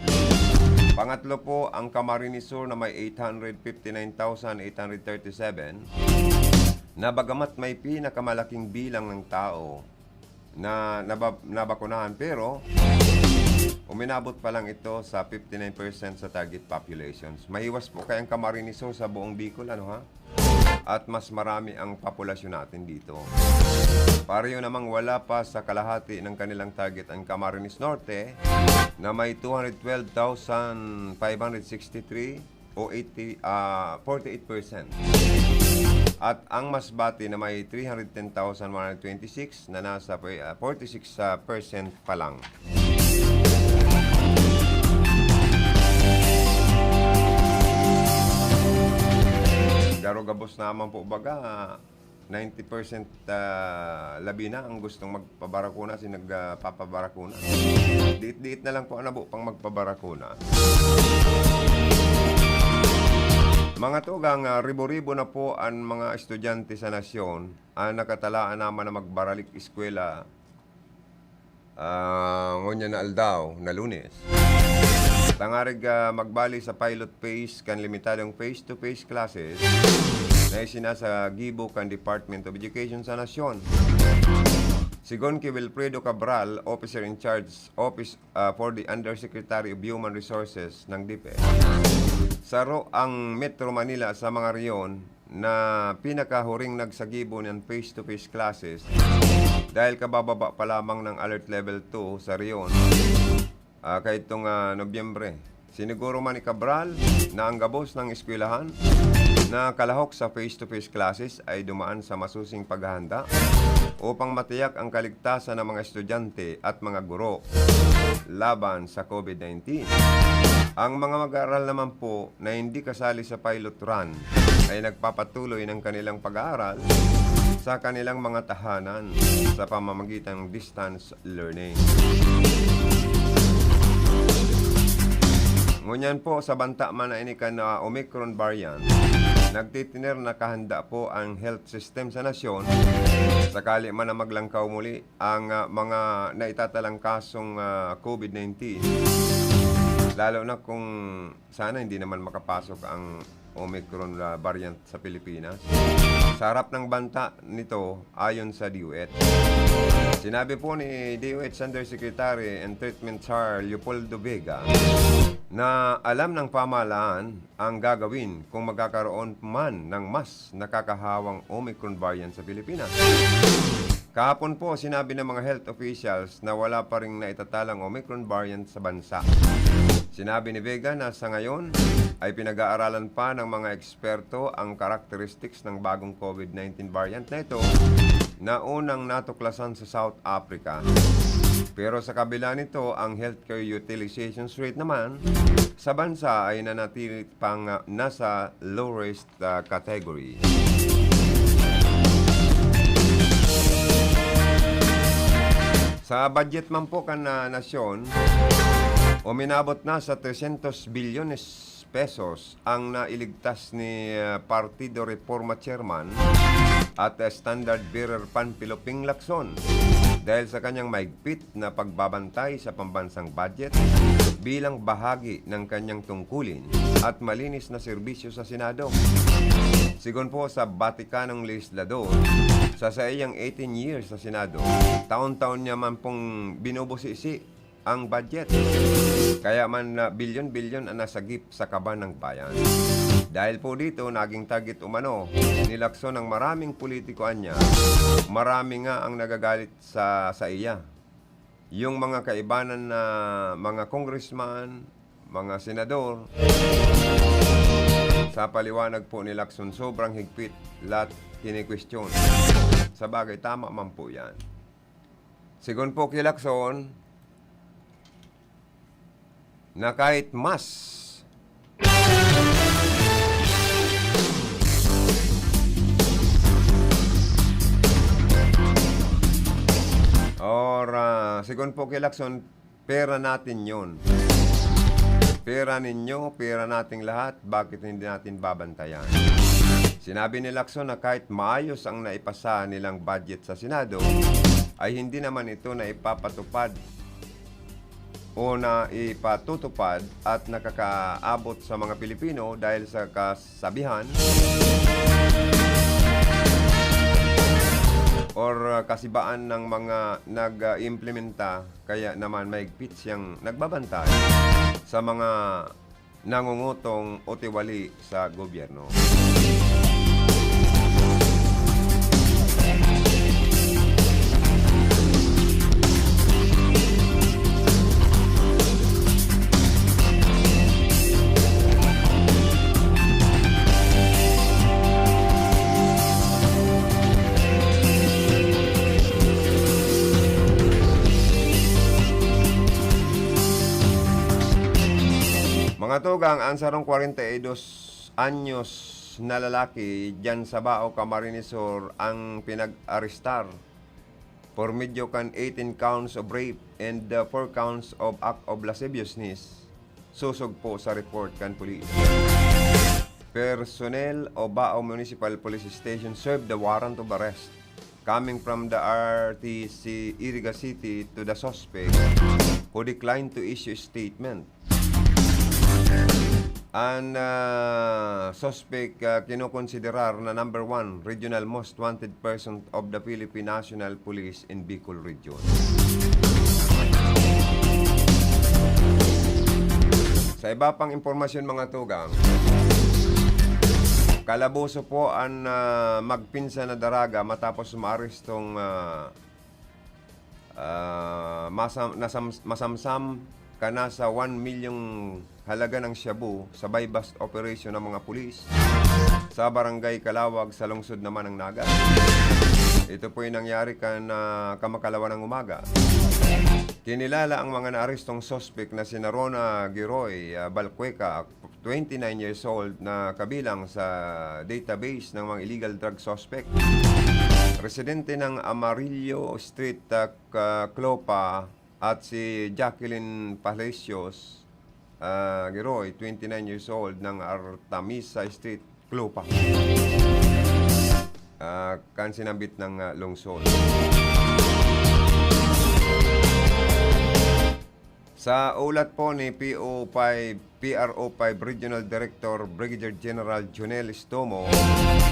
Pangatlo po ang Camarines Sur na may eight hundred fifty-nine thousand eight hundred thirty-seven, na bagamat may pinakamalaking bilang ng tao na naba-, nabakunahan, pero uminabot pa lang ito sa fifty-nine percent sa target populations. Mahiwas po kaya ang Camarines Sur sa buong Bicol, ano ha? At mas marami ang populasyon natin dito. Pareho namang wala pa sa kalahati ng kanilang target ang Camarines Norte na may two hundred twelve thousand five hundred sixty-three o eighty, ah, forty-eight percent. At ang Masbate na may three hundred ten thousand one hundred twenty-six na nasa per-, ah, forty-six percent pa lang. Garo gabos naman po baga, ninety percent, ah, labi na ang gustong magpabarakuna, si nagpapabarakuna. Diit-diit na lang po ang nabo pang magpabarakuna. Mga tugang, ah, ribo-ribo na po ang mga estudyante sa nasyon ang nakatalaan naman na magbaralik eskwela, ah, ngunyan na aldaw na Lunes, tangarig, ah, magbali sa pilot phase kan limitadong face-to-face classes na isinasa gibo kan Department of Education sa nasyon. Sigon ki Wilfredo Cabral, Officer in Charge, Office, ah, for the Undersecretary of Human Resources ng DepEd, saro ang Metro Manila sa mga rehiyon na pinakahuring nagsagibo ng face-to-face classes dahil kabababa pa lamang ng Alert Level two sa rehiyon, ah, kaitong, ah, Nobyembre. Siniguro man ni Cabral na ang gabos ng eskwelahan na kalahok sa face-to-face classes ay dumaan sa masusing paghahanda upang matiyak ang kaligtasan ng mga estudyante at mga guro laban sa COVID nineteen. Ang mga mag-aaral naman po na hindi kasali sa pilot run ay nagpapatuloy ng kanilang pag-aaral sa kanilang mga tahanan sa pamamagitan ng distance learning. Ngunyan po, sa banta man na ini kan, ah, Omicron variant, nagtitiner na kahanda po ang health system sa nasyon sakali man na maglangkaw muli ang, ah, mga naitatalang kasong, ah, COVID nineteen. Lalo na kung sana hindi naman makapasok ang Omicron, ah, variant sa Pilipinas. Sa harap ng banta nito, ayon sa DOH. Sinabi po ni DOH Undersecretary and Treatment Czar Leopoldo Vega na alam ng pamahalaan ang gagawin kung magkakaroon man ng mas nakakahawang Omicron variant sa Pilipinas. Kahapon po, sinabi ng mga health officials na wala pa ring naitatalang Omicron variant sa bansa. Sinabi ni Vega na sa ngayon ay pinag-aaralan pa ng mga eksperto ang characteristics ng bagong COVID nineteen variant na ito na unang natuklasan sa South Africa. Pero sa kabila nito, ang healthcare utilization rate naman sa bansa ay nanatili pang, ah, nasa low risk, ah, category. Sa budget man po kan, ah, nasyon, uminabot na sa trescientos bilyones pesos ang nailigtas ni, ah, Partido Reforma Chairman at, ah, Standard Bearer Panfilo Ping Lacson dahil sa kanyang mahigpit na pagbabantay sa pambansang budget bilang bahagi ng kanyang tungkulin at malinis na serbisyo sa Senado. Sigon po sa Vaticanong legislador, sa saiyang eighteen years sa Senado, taon-taon niya man pong binubusisi ang budget. Kaya man na bilyon-bilyon ang nasagip sa kaban ng bayan. Dahil po dito, naging target umano ni Lacson ang maraming politiko anya. Marami nga ang nagagalit sa, sa iya. Yung mga kaibanan na mga congressman, mga senador, sa paliwanag po ni Lacson, sobrang higpit lahat kinikwestiyon. Sa bagay, tama man po yan. Sigon po ki Lacson, na kahit mas or, ah, sigon po ki Lacson, pera natin yon. Pera ninyo, pera nating lahat, bakit hindi natin babantayan? Sinabi ni Lacson na kahit maayos ang naipasa nilang budget sa Senado, ay hindi naman ito naipapatupad o naipatutupad at nakakaabot sa mga Pilipino dahil sa kasabihan or kasibaan ng mga nag-iimplementa, kaya naman mahigpit siyang nagbabantay sa mga nangungutong o tiwali sa gobyerno. Mga tugang, ang sarong kwarenta y dos anyos na lalaki diyan sa Bao, Camarines Sur ang pinag-arestar por medyo kan eighteen counts of rape and, uh, four counts of act of lasciviousness, sosog po sa report kan pulis. Personnel of Bao Municipal Police Station served the warrant of arrest coming from the R T C Iriga City to the suspect who declined to issue statement. Ang, ah, suspect, ah, kinokonsiderar na number one regional most wanted person of the Philippine National Police in Bicol Region. Sa iba pang impormasyon, mga tugang, kalaboso po ang, ah, magpinsan na daraga matapos maarestong, ah, ah, masam-, nasam-, masamsam ka na sa one milyong halaga ng shabu sa buy-bust operation ng mga pulis sa Barangay Calawag sa lungsod naman ng Naga. Ito po'y nangyari kan, ah, kamakalawa ng umaga. Kinilala ang mga naarestong suspek na sina Rona Giroy, ah, Balcueca, twenty-nine years old, na kabilang sa database ng mga illegal drug suspect. Residente ng Amarillo Street, ah, Ka-, Clopa, at si Jacqueline Palacios, ah, Giroy, twenty-nine years old, ng Artamisa Street, Clopa, ah, kan sinambit ng, ah, lungsod. Sa ulat po ni P O five, P R O five Regional Director Brigadier General Jonel Estomo,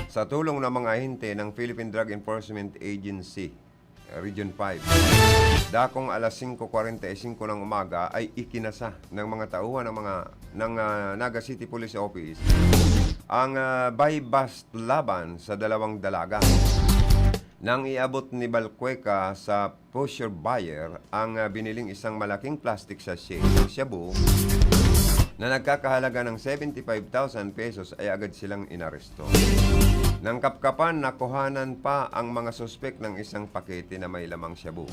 sa tulong ng mga ahente ng Philippine Drug Enforcement Agency, Region five, dakong alas singko kwarenta y singko ng umaga ay ikinasa ng mga tauhan ng mga, ng, ah, Naga City Police Office ang, ah, buy-bust laban sa dalawang dalaga. Nang iabot ni Balcueca sa pusher buyer ang, ah, biniling isang malaking plastic sachet ng shabu na nagkakahalaga ng seventy-five thousand pesos, ay agad silang inaresto. Nang kapkapan, nakuhanan pa ang mga suspek ng isang pakete na may lamang shabu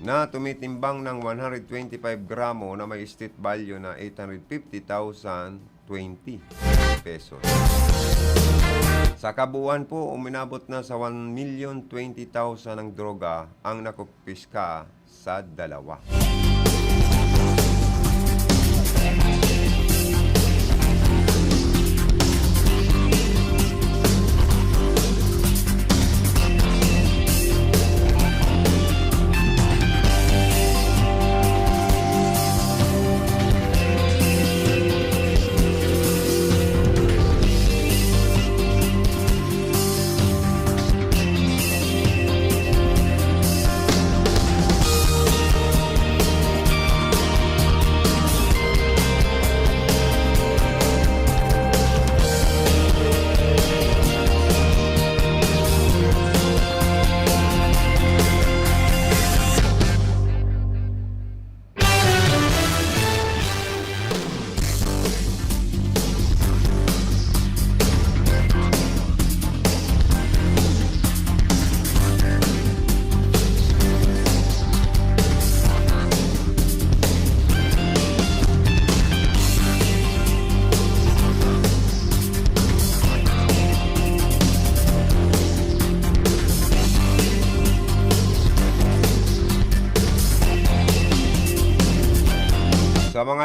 na tumitimbang ng one hundred twenty-five gramo na may street value na eight hundred fifty thousand twenty pesos. Sa kabuuan po, uminabot na sa one million twenty thousand ang droga ang nakupiska sa dalawa.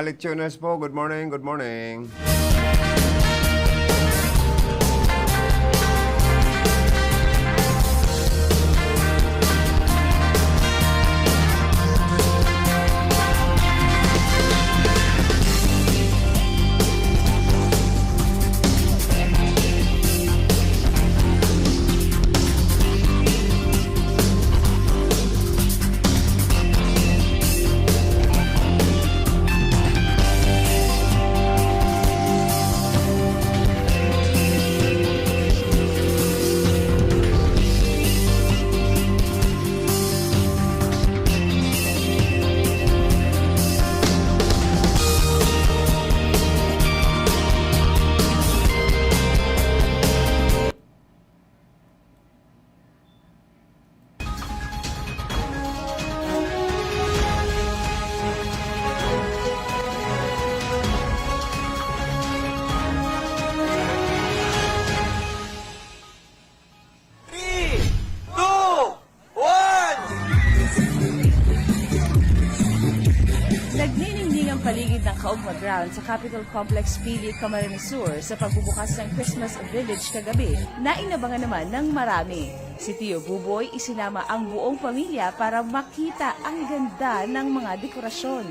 Lectioners po, good morning, good morning. Three, two, one! Nagniningning ang paligid ng Kaugma Ground sa Capitol Complex, Pili, Camarines Sur, sa pagbubukas ng Christmas Village kagabi na inabangan naman ng marami. Si Tio Buboy, isinama ang buong pamilya para makita ang ganda ng mga dekorasyon.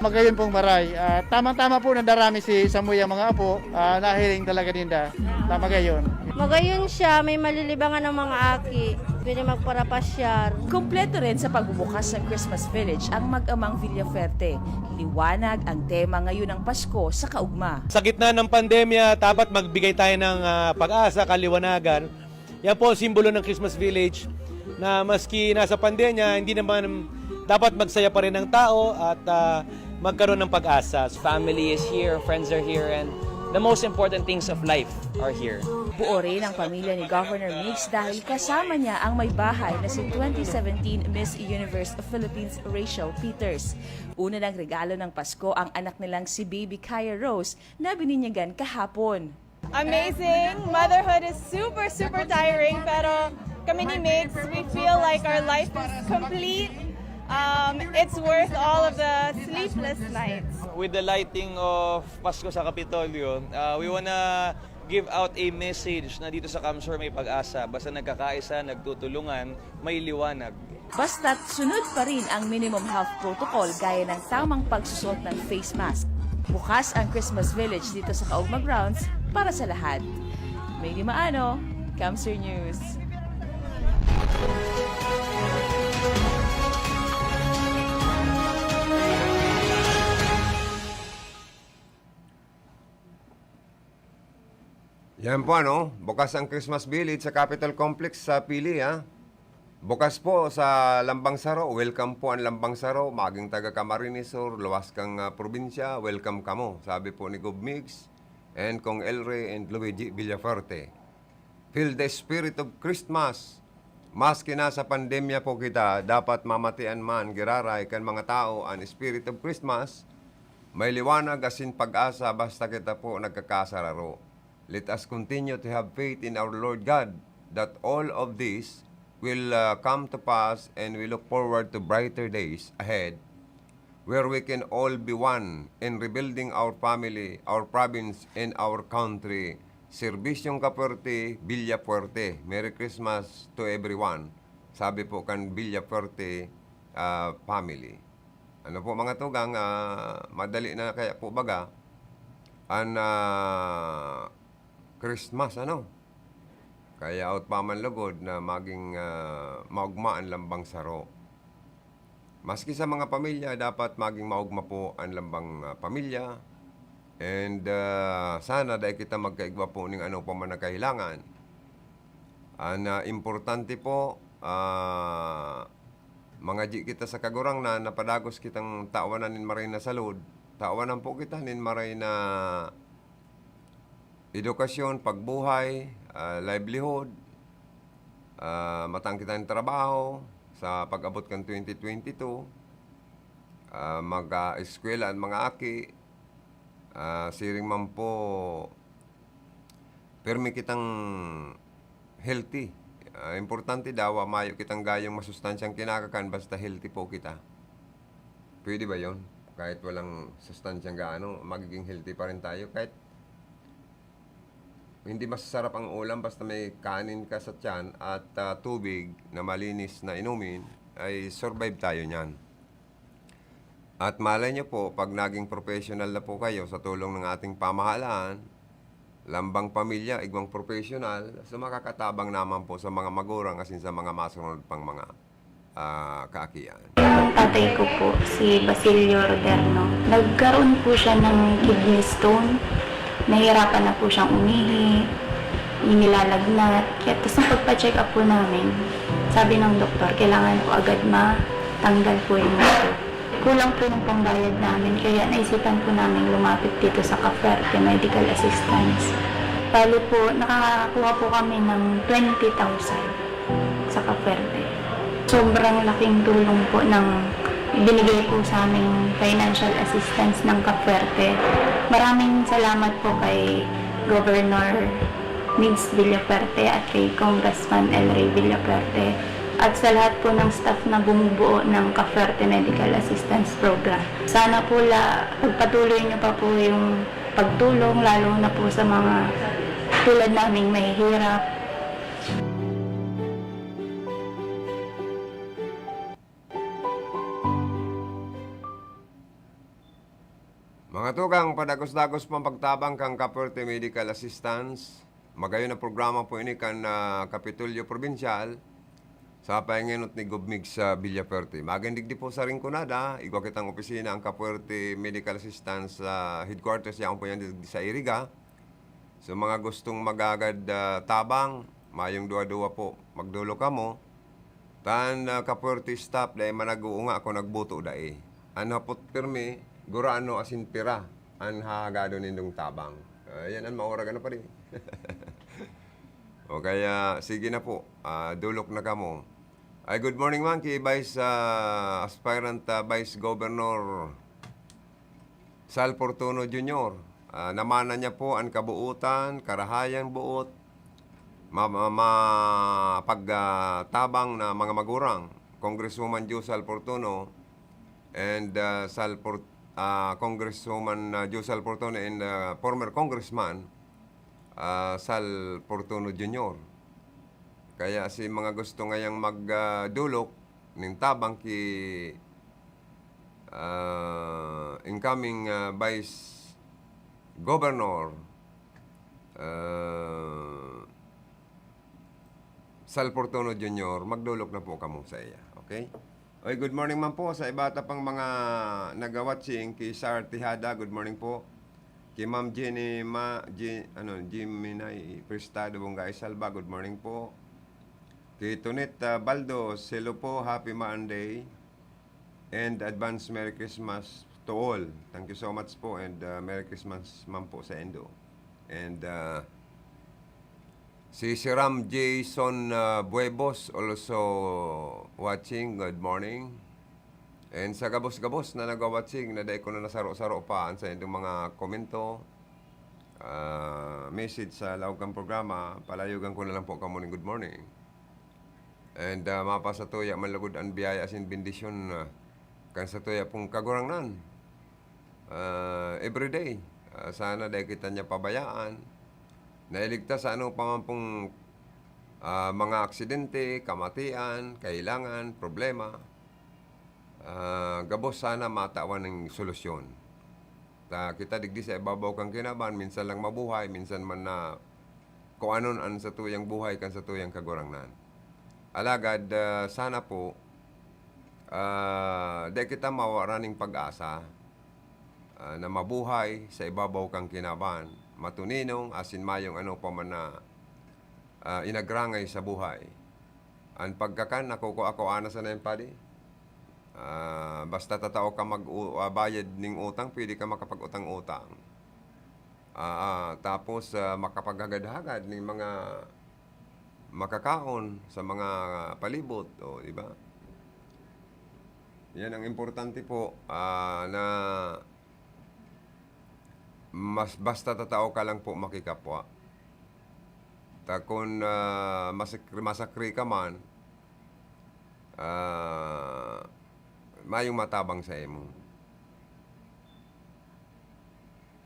Magayon pong maray. Ah, tamang-tama po na darami si Samuy ang mga apo. Ah, nahiling talaga ninda na magayon. Magayon siya, may malilibangan ang mga aki. Pwede magparapasyar. Kompleto rin sa pagbubukas ng Christmas Village ang mag-amang Villafuerte. Liwanag ang tema ngayon ng Pasko sa Kaugma. Sa gitna ng pandemya, dapat magbigay tayo ng, ah, pag-asa, kaliwanagan. Yan po ang simbolo ng Christmas Village, na maski nasa pandemya, hindi naman, dapat magsaya pa rin ang tao at, ah, magkaroon ng pag-asa. Family is here, friends are here, and the most important things of life are here. Buo rin ang pamilya ni Governor Migs dahil kasama niya ang may bahay na si twenty seventeen Miss Universe Philippines Rachel Peters. Una nang regalo ng Pasko ang anak nilang si Baby Kaya Rose na bininyagan kahapon. Amazing! Motherhood is super, super tiring, pero kami ni Migs, we feel like our life is complete. Um, it's worth all of the sleepless nights. With the lighting of Pasko sa Kapitolyo, uh, we wanna give out a message na dito sa CamSur may pag-asa. Basta nagkakaisa, nagtutulungan, may liwanag. Basta't sunod pa rin ang minimum health protocol gaya ng tamang pagsusuot ng face mask. Bukas ang Christmas Village dito sa Kaugma Grounds para sa lahat. May Maano, CamSur News. Yan po, ano, bukas ang Christmas Village sa Capitol Complex sa Pili, ha. Bukas po sa Lambang Saro, welcome po ang Lambang Saro, maging taga Camarines Sur, luwas kang, ah, probinsya, welcome kamo, sabi po ni Gov Migs and Cong Elre and Luigi Villafuerte. Feel the spirit of Christmas. Maski nasa pandemya po kita, dapat mamatian man giraray kan mga tao an spirit of Christmas. May liwanag asin pag-asa basta kita po nagkakasararo. Let us continue to have faith in our Lord God that all of this will, uh, come to pass, and we look forward to brighter days ahead where we can all be one in rebuilding our family, our province, and our country. Servisyong Kapuerte, Villafuerte. Merry Christmas to everyone, sabi po kan Villafuerte, ah, family. Ano po, mga tugang, ah, madali na kaya po baga an, ah, Christmas, ano? Kaya out pa man lugod na maging, ah, maugma an lambang saro. Maski sa mga pamilya, dapat maging maugma po an lambang, ah, pamilya. And, ah, sana dai kita magkaigwa po ning ano pa man na kahilangan. An, ah, importante po, ah, mangadyi kita sa Kagurangnan na padagos kitang tawanan nin maray na salud, tawanan po kita nin maray na edukasyon, pagbuhay, ah, livelihood, ah, matang kita nin trabaho sa pag-abot kan twenty twenty-two, ah, mag-, ah, eskwela an mga aki, ah, siring man po, pirmi kitang healthy. Ah, importante daw, ah, mayo kitang gayong masustansyang kinakakan basta healthy po kita. Pwede ba yon? Kahit walang sustansyang gaano, magiging healthy pa rin tayo. Kahit hindi masasarap ang ulam, basta may kanin ka sa tiyan at, ah, tubig na malinis na inumin, ay survive tayo niyan. At malay niyo po, pag naging professional na po kayo sa tulong ng ating pamahalaan, lambang pamilya, igwang professional, so makakatabang naman po sa mga magurang asin sa mga masunod pang mga, ah, kaakian. Ang tatay ko po, si Basilio Roderno, nagkaroon po siya ng kidney stone. Nahihirapan na po siyang umihi, inilalagnat. Kaya, tapos nung pagpa-check up po namin, sabi ng doktor, kailangan po agad matanggal po yung ito. Kulang po yung pambayad namin, kaya naisipan po namin lumapit dito sa Caferte Medical Assistance. Bali po, nakakakuha po kami ng twenty thousand sa Caferte. Sobrang laking tulong po ng ibinigay po sa aming financial assistance ng Caferte. Maraming salamat po kay Governor Migs Villafuerte at kay Congressman El Rey Villafuerte at sa lahat po ng staff na bumubuo ng Caferte Medical Assistance Program. Sana po la, pagpatuloy niyo pa po yung pagtulong, lalo na po sa mga tulad naming mahihirap. Mga tugang, padagos-dagos pang pagtabang kan Caferte Medical Assistance. Magayon na programa po ini kan, ah, Kapitolyo Probinsyal sa pahingenot ni Gov Migs Villafuerte. Magin digdi po sa Rinconada, igwa kitang opisina ang Caferte Medical Assistance, ah, headquarters, yaon po yan digdi sa Iriga. So, mga gustong magagad, ah, tabang, mayong duwa-duwa po, magdolok kamo. Tan, ah, Caferte staff, dai man nag-uunga kun nagbuto dai. An hapot pirmi, gurano asin pira an hahagadon nindong tabang. Ah, yan an maurag, ano, padi? O kaya, sige na po, ah, dolok na kamo. Ay, good morning man ki Vice, ah, aspirant, ah, Vice Governor Sal Fortuno Junior. Ah, namana niya po an kabuotan, karahayang boot, ma-, ma-, mapag-, ah, tabang na mga magurang. Congresswoman Jo Sal Fortuno and, ah, Sal Fort-, ah, Congresswoman, ah, Jo Sal Fortuno and, ah, former Congressman, ah, Sal Fortuno Junior. Kaya si mga gusto ngayang mag, ah, dolok nin tabang ki, ah, incoming, ah, Vice Governor, ah, Sal Fortuno Junior, magdolok na po kamo sa iya. Okay? Oy, good morning man po sa iba ta pang mga nagawatching. Ki Sar Tejada, good morning po. Ki Ma'am Jenny Ma-, Je-, ano, Jiminay Prestado Bongga Salva, good morning po. Ki Tonet, ah, Baldo, hello po, happy Monday. And advance Merry Christmas to all. Thank you so much po and, ah, Merry Christmas man po sa indo. And, ah, si Siram Jason, ah, Buebos also watching. Good morning. And sa gabos-gabos na nagwa-watching na dai ko na nasaro-saro pa an saindong mga komento, ah, message sa laog kan programa, palayogan ko na lang po kamo nin good morning. And, ah, mapasatuya man lugod an biyaya asin bendisyon, ah, kan satuya pong Kagurangnan. Ah, everyday. Ah, sana dai kita niya pabayaan. Nailigtas sa ano pa man pong, ah, mga aksidente, kamatian, kahilangan, problema. Ah, gabos sana matawan ning solusyon. Ta kita digdi sa ibabaw kan kinaban, minsan lang mabuhay, minsan man na kung anon an satuyang buhay kan satuyang Kagurangnan. Alagad, ah, sana po, ah, dai kita mawara ning pag-asa, ah, na mabuhay sa ibabaw kan kinaban, matuninong asin mayong ano pa man na, ah, inagrangay sa buhay. An pagkakan, nakukua-kua na sana yan, padi. Ah, basta tatao ka mag-u-, ah, bayad ning utang, pwede ka makapag-utang-utang. Ah, ah, tapos, ah, makapaghagad-hagad ning mga makakaon sa mga palibot, o, di ba? Yan ang importante po, ah, na mas, basta tatao ka lang po makikapwa. Ta kun, ah, masakri-, masakri ka man, ah, mayong matabang sa imo.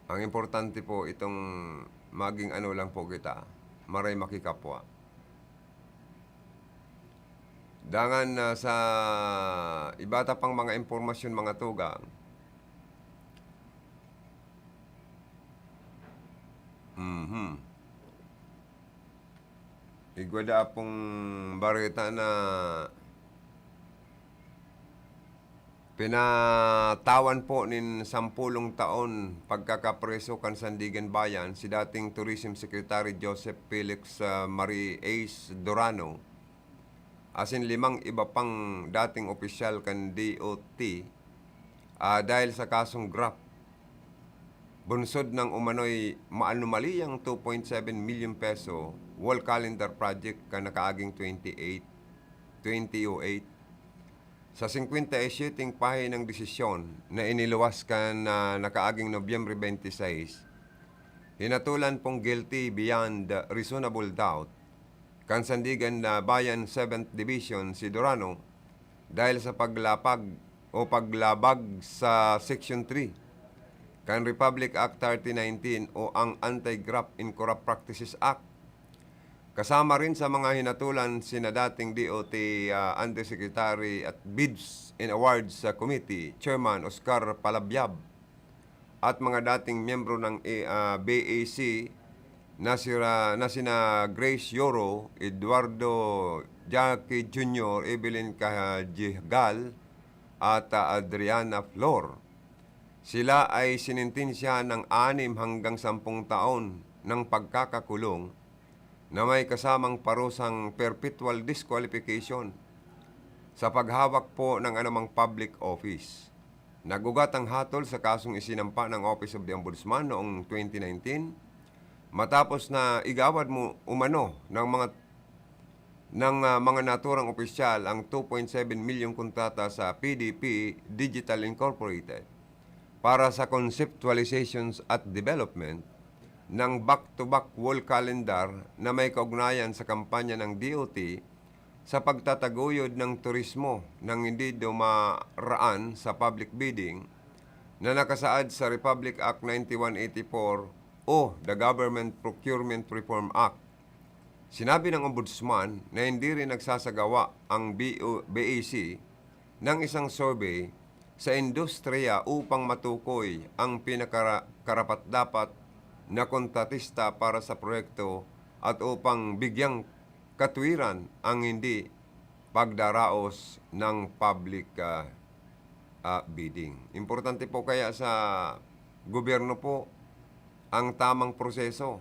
Ang importante po itong maging ano lang po kita, maray makikapwa. Dangan, ah, sa iba ta pang mga impormasyon, mga tugang. Mhm. Igwa da pong bareta na pinatawan po nin sampulong taon pagkakapreso kan Sandigan Bayan si dating Tourism Secretary Joseph Felix, ah, Marie Ace Durano, asin limang iba pang dating opisyal kan D O T, ah, dahil sa kasong graft, bunsod ng umano'y maanomaliyang two point seven milyon peso wall calendar project kan nakaaging twenty-eight, twenty oh eight. Sa singkwenta y siyete pahinang desisyon na iniluwas kan, ah, nakaaging Nobyembre twenty-six, hinatulan pong guilty beyond reasonable doubt kan Sandigan na Bayan Seventh Division si Durano dahil sa paglapag o paglabag sa Section three kan Republic Act thirty nineteen o ang Anti-Graft and Corrupt Practices Act. Kasama rin sa mga hinatulan sina dating D O T, ah, Undersecretary at Bids and Awards, ah, Committee Chairman Oscar Palabyab at mga dating miyembro ng, eh, ah, B A C na sira-, na sina Grace Yoro, Eduardo Jackie Junior, Evelyn Cajigal, at, ah, Adriana Flor. Sila ay sinentensyahan ng anim hanggang sampung taon ng pagkakakulong na may kasamang parusang perpetual disqualification sa paghawak po ng anumang public office. Nag-ugat ang hatol sa kasong isinampa ng Office of the Ombudsman noong twenty nineteen, matapos na igawad mo umano ng mga, ng, ah, mga naturang opisyal ang two point seven milyong kontrata sa P D P Digital Incorporated para sa conceptualizations at development ng back-to-back wall calendar na may kaugnayan sa kampanya ng D O T sa pagtataguyod ng turismo nang hindi dumaraan sa public bidding na nakasaad sa Republic Act ninety-one eighty-four o the Government Procurement Reform Act. Sinabi ng Ombudsman na hindi rin nagsasagawa ang B O, B A C ng isang survey sa industriya upang matukoy ang pinakara-, karapat-dapat na kontratista para sa proyekto at upang bigyang katwiran ang hindi pagdaraos ng public, ah, ah, bidding. Importante po kaya sa gobyerno po ang tamang proseso.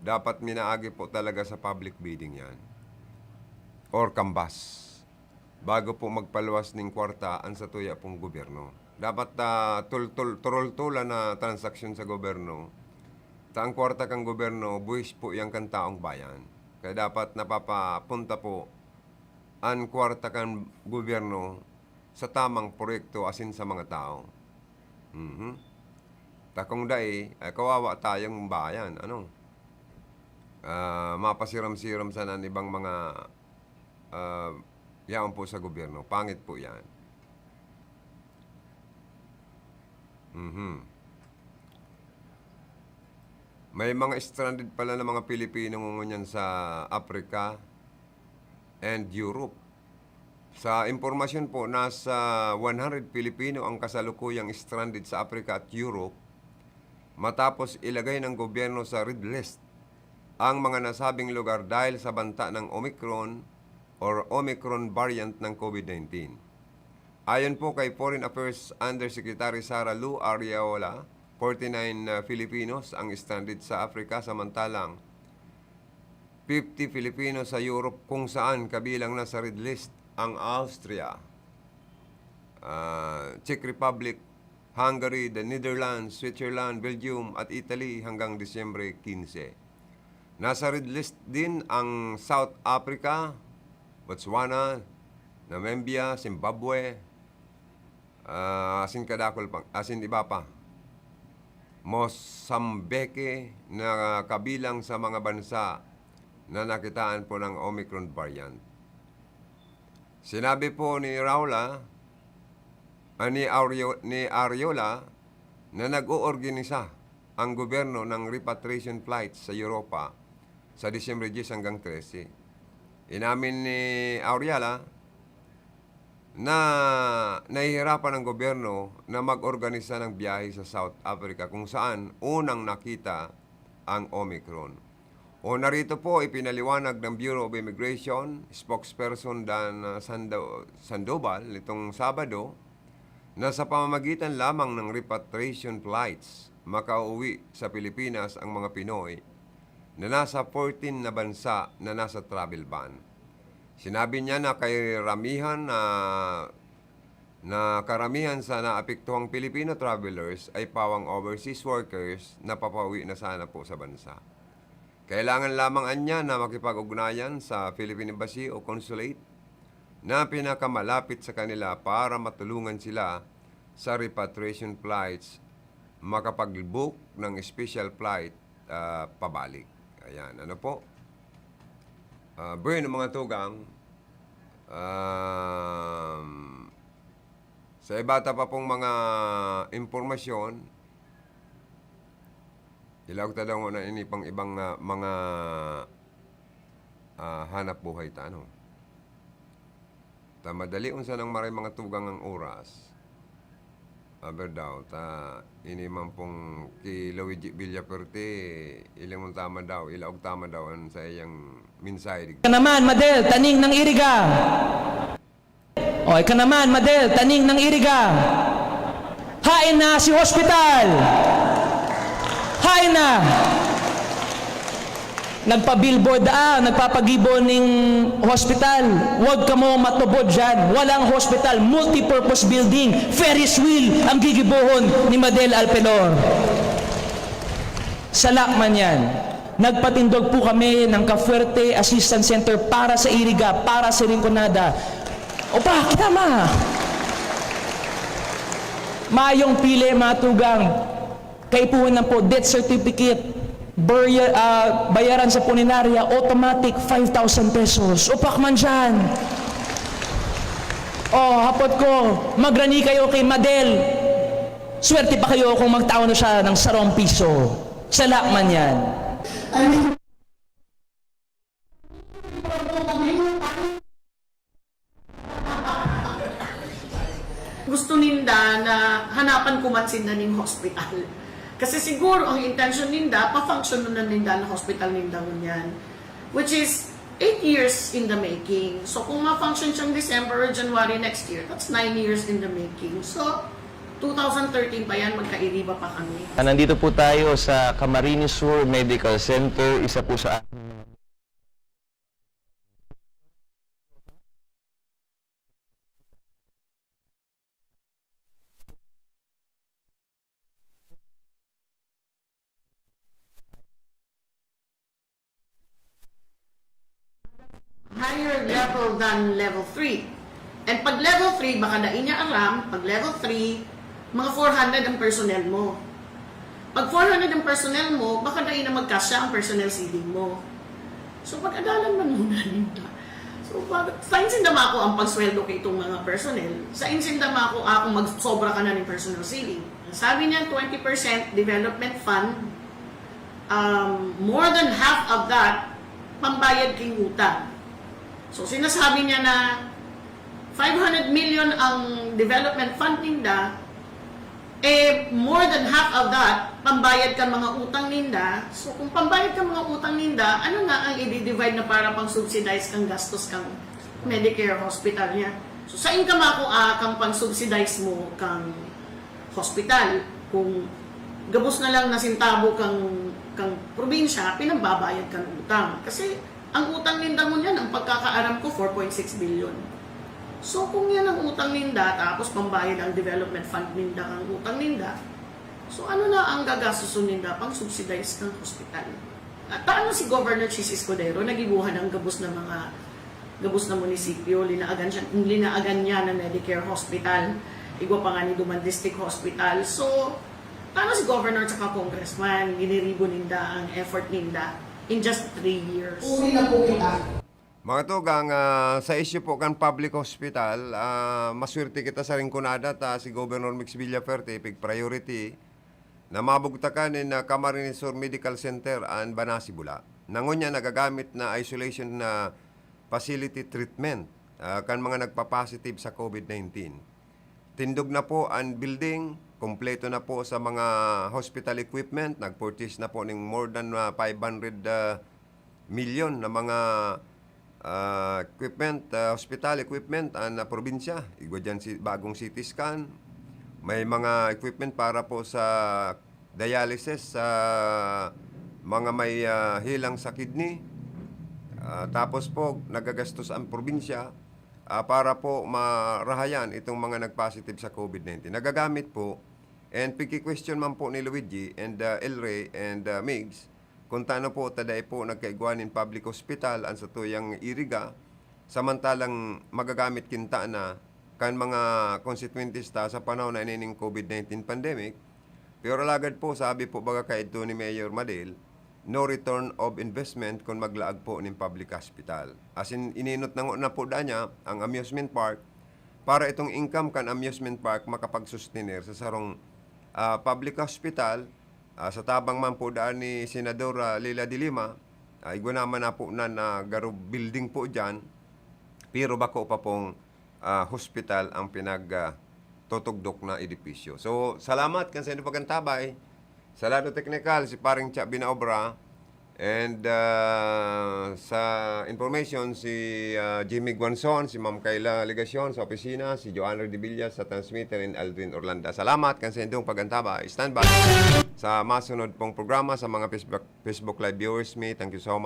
Dapat minaagi po talaga sa public bidding yan or kambas bago po magpaluwas ning kwarta ang satuya pong gobyerno. Dapat, ah, tul-, tul-, turul-tulan na transaksyon sa gobyerno. Ta ang kwarta kan gobyerno, buhis po yan kan taong bayan. Kaya dapat napapapunta po an kwarta kan gobyerno sa tamang proyekto asin sa mga tawo. Mhm. Ta kung dai, ay kawawa tayong bayan, ano? Ah, mapasiram-siram sana an ibang mga, ah, yaon po sa gobyerno. Pangit po yan. Mhm. May mga stranded pala na mga Pilipino ngunyan sa Africa and Europe. Sa impormasyon po, nasa one hundred Pilipino ang kasalukuyang stranded sa Africa at Europe matapos ilagay ng gobyerno sa red list ang mga nasabing lugar dahil sa banta ng Omicron or Omicron variant ng COVID nineteen. Ayon po kay Foreign Affairs Undersecretary Sara Lou Arriola, forty-nine, ah, Filipinos ang stranded sa Africa, samantalang fifty Filipinos sa Europe, kung saan kabilang na sa red list ang Austria, ah, Czech Republic, Hungary, the Netherlands, Switzerland, Belgium at Italy hanggang Disyembre quince. Nasa red list din ang South Africa, Botswana, Namibia, Zimbabwe, ah, asin kadakul pang, asin iba pa. Mozambique na kabilang sa mga bansa na nakitaan po ng Omicron variant. Sinabi po ni Raula, ah, ni Ario-, ni Ariola na nag-oorganisa ang gobyerno ng repatriation flights sa Europa sa Disyembre diyes hanggang trese. Inamin ni Auriela na nahihirapan ang gobyerno na mag-organisa ng biyahe sa South Africa kung saan unang nakita ang Omicron. O narito po, ipinaliwanag ng Bureau of Immigration spokesperson Dan, ah, Sando-, Sandoval nitong Sabado na sa pamamagitan lamang ng repatriation flights, makauwi sa Pilipinas ang mga Pinoy na nasa fourteen na bansa na nasa travel ban. Sinabi niya na karamihan na, na karamihan sa naapektuhang Filipino travelers ay pawang overseas workers na papauwi na sana po sa bansa. Kailangan lamang anya na makipag-ugnayan sa Philippine Embassy o Consulate na pinakamalapit sa kanila para matulungan sila sa repatriation flights, makapag-book ng special flight, ah, pabalik. Ayan, ano po? Ah, bueno, mga tugang, um, sa iba ta pa pong mga impormasyon, ilaog ta daw na ini pang ibang, ah, mga, ah, hanap buhay ta, ano? Ta madali unsa nang maray mga tugang ang oras. Aber daw, ta ini man pong ki Luigi Villafuerte, ilingon tama daw, ilaog tama daw an saiyang mensahe digdi. Ka naman, Madel, taning ng iriga. O, ika naman, Madel, taning ng iriga. Hain na si hospital. Hain na. Nagpa-billboard, ah, nagpapagibo ning hospital. Huwag kamo matubod dyan. Walang hospital, multipurpose building, Ferris wheel ang gigibohon ni Madel Alpelor. Sala man yan. Nagpatindog po kami ng Kafuerte Assistance Center para sa Iriga, para sa Rinconada. Opa, kita ma! Mayong pili, mga tugang. Kaipuhan lang po, death certificate, burial, ah, bayaran sa punerarya, automatic, five thousand pesos. Upak man dyan. Oh, hapot ko, magrani kayo kay Madel. Swerte pa kayo kung magtao na siya ng sarong piso. Sala man yan. Gusto ninda na hanapan ko man sinda ning hospital. Kasi siguro ang intention ninda, pa-function na ninda na hospital ninda ngunyan. Which is eight years in the making. So kung ma-function siyang December or January next year, that's nine years in the making. So, two thousand thirteen pa yan, magkairiba pa kami. Ah, nandito po tayo sa Camarines Sur Medical Center, isa po sa Higher level than level three. And pag level three, baka dai niya aram, pag level three, mga four hundred ang personnel mo. Pag four hundred ang personnel mo, baka dai na magkasya ang personnel ceiling mo. So, pag-adalan man muna ninda. So, pag, sain sinda mako ang pagsweldo kay itong mga personnel, sain sinda mako akong magsobra ka na ng personnel ceiling. Sabi niya, twenty percent development fund, um, more than half of that, pambayad king utang. So, sinasabi niya na five hundred million ang development fund ninda, eh, more than half of that, pambayad kan mga utang ninda. So, kung pambayad kan mga utang ninda, ano na ang i-divide na para pang-subsidize kang gastos kang Medicare hospital niya? So, sain ka mako, ah, kang pang-subsidize mo kang hospital? Kung gabos na lang na sentabo kang, kang probinsya, pinambabayad kang utang. Kasi, ang utang ninda ngunyan, ang pagkakaaram ko, four point six billion. So, kung yan ang utang ninda, tapos pambayad ang development fund ninda, ang utang ninda, so ano na ang gagastuson ninda pang subsidize ng hospital? At ano si Governor Chiz Escudero, nagibuhan ang gabos na mga, gabos na munisipyo, linaagan siya, linaagan niya na Medicare hospital, igwa pa nga ni duman district hospital. So, ano si Governor at saka Congressman, giniribo ninda ang effort ninda in just three years. Uri na po kita. Mga tugang, ah, sa isyu po kan public hospital, ah, maswerte kita sa Rinconada ta si Governor Mix Villafuerte, pig priority, na mabugtakan nin, ah, Camarines Sur Medical Center an Banasi Bula, na ngunyan nagagamit na isolation na facility treatment, ah, kan mga nagpa-positive sa COVID nineteen. Tindog na po an building, kompleto na po sa mga hospital equipment, nag-purchase na po ning more than, ah, five hundred, ah, milyon na mga, ah, equipment, ah, hospital equipment an, ah, probinsya. Igwa diyan si bagong C T scan, may mga equipment para po sa dialysis sa mga may, ah, hilang sa kidney. Ah, tapos po, nagagastos ang probinsya, ah, para po marahayan itong mga nag-positive sa COVID nineteen. Nagagamit po, and pigki-question man po ni Luigi and, ah, El Rey and, ah, Migs, kung tano po ta dai po nagkaigwa nin public hospital an satuyang Iriga, samantalang magagamit kinta na kan mga konstitwentes ta sa panahon na ini ning COVID nineteen pandemic. Pero alagad po, sabi po baga kaidto ni Mayor Madel, no return of investment kun maglaag po nin public hospital. As in, ininot na na po da niya ang amusement park para itong income kan amusement park makapagsustener sa sarong, ah, public hospital, ah, sa tabang man po daan ni Senadora Leila de Lima, ah, igwa naman na po na, na garo building po diyan, pero bako pa pong, ah, hospital ang pinag, ah, tutugdok na edipisyo. So, salamat kan sa inyong pagantabay. Sa lado teknikal, si Paring Cha Binaobra. And, ah, sa information, si, ah, Jimmy Guanzon, si Ma'am Kayla Legacion sa opisina, si Joanne Redevilla sa transmitter, and Aldrin Orlanda. Salamat kan sa inyong pagantabay. Stand by sa masunod pong programa. Sa mga Facebook, Facebook Live viewers mi, thank you so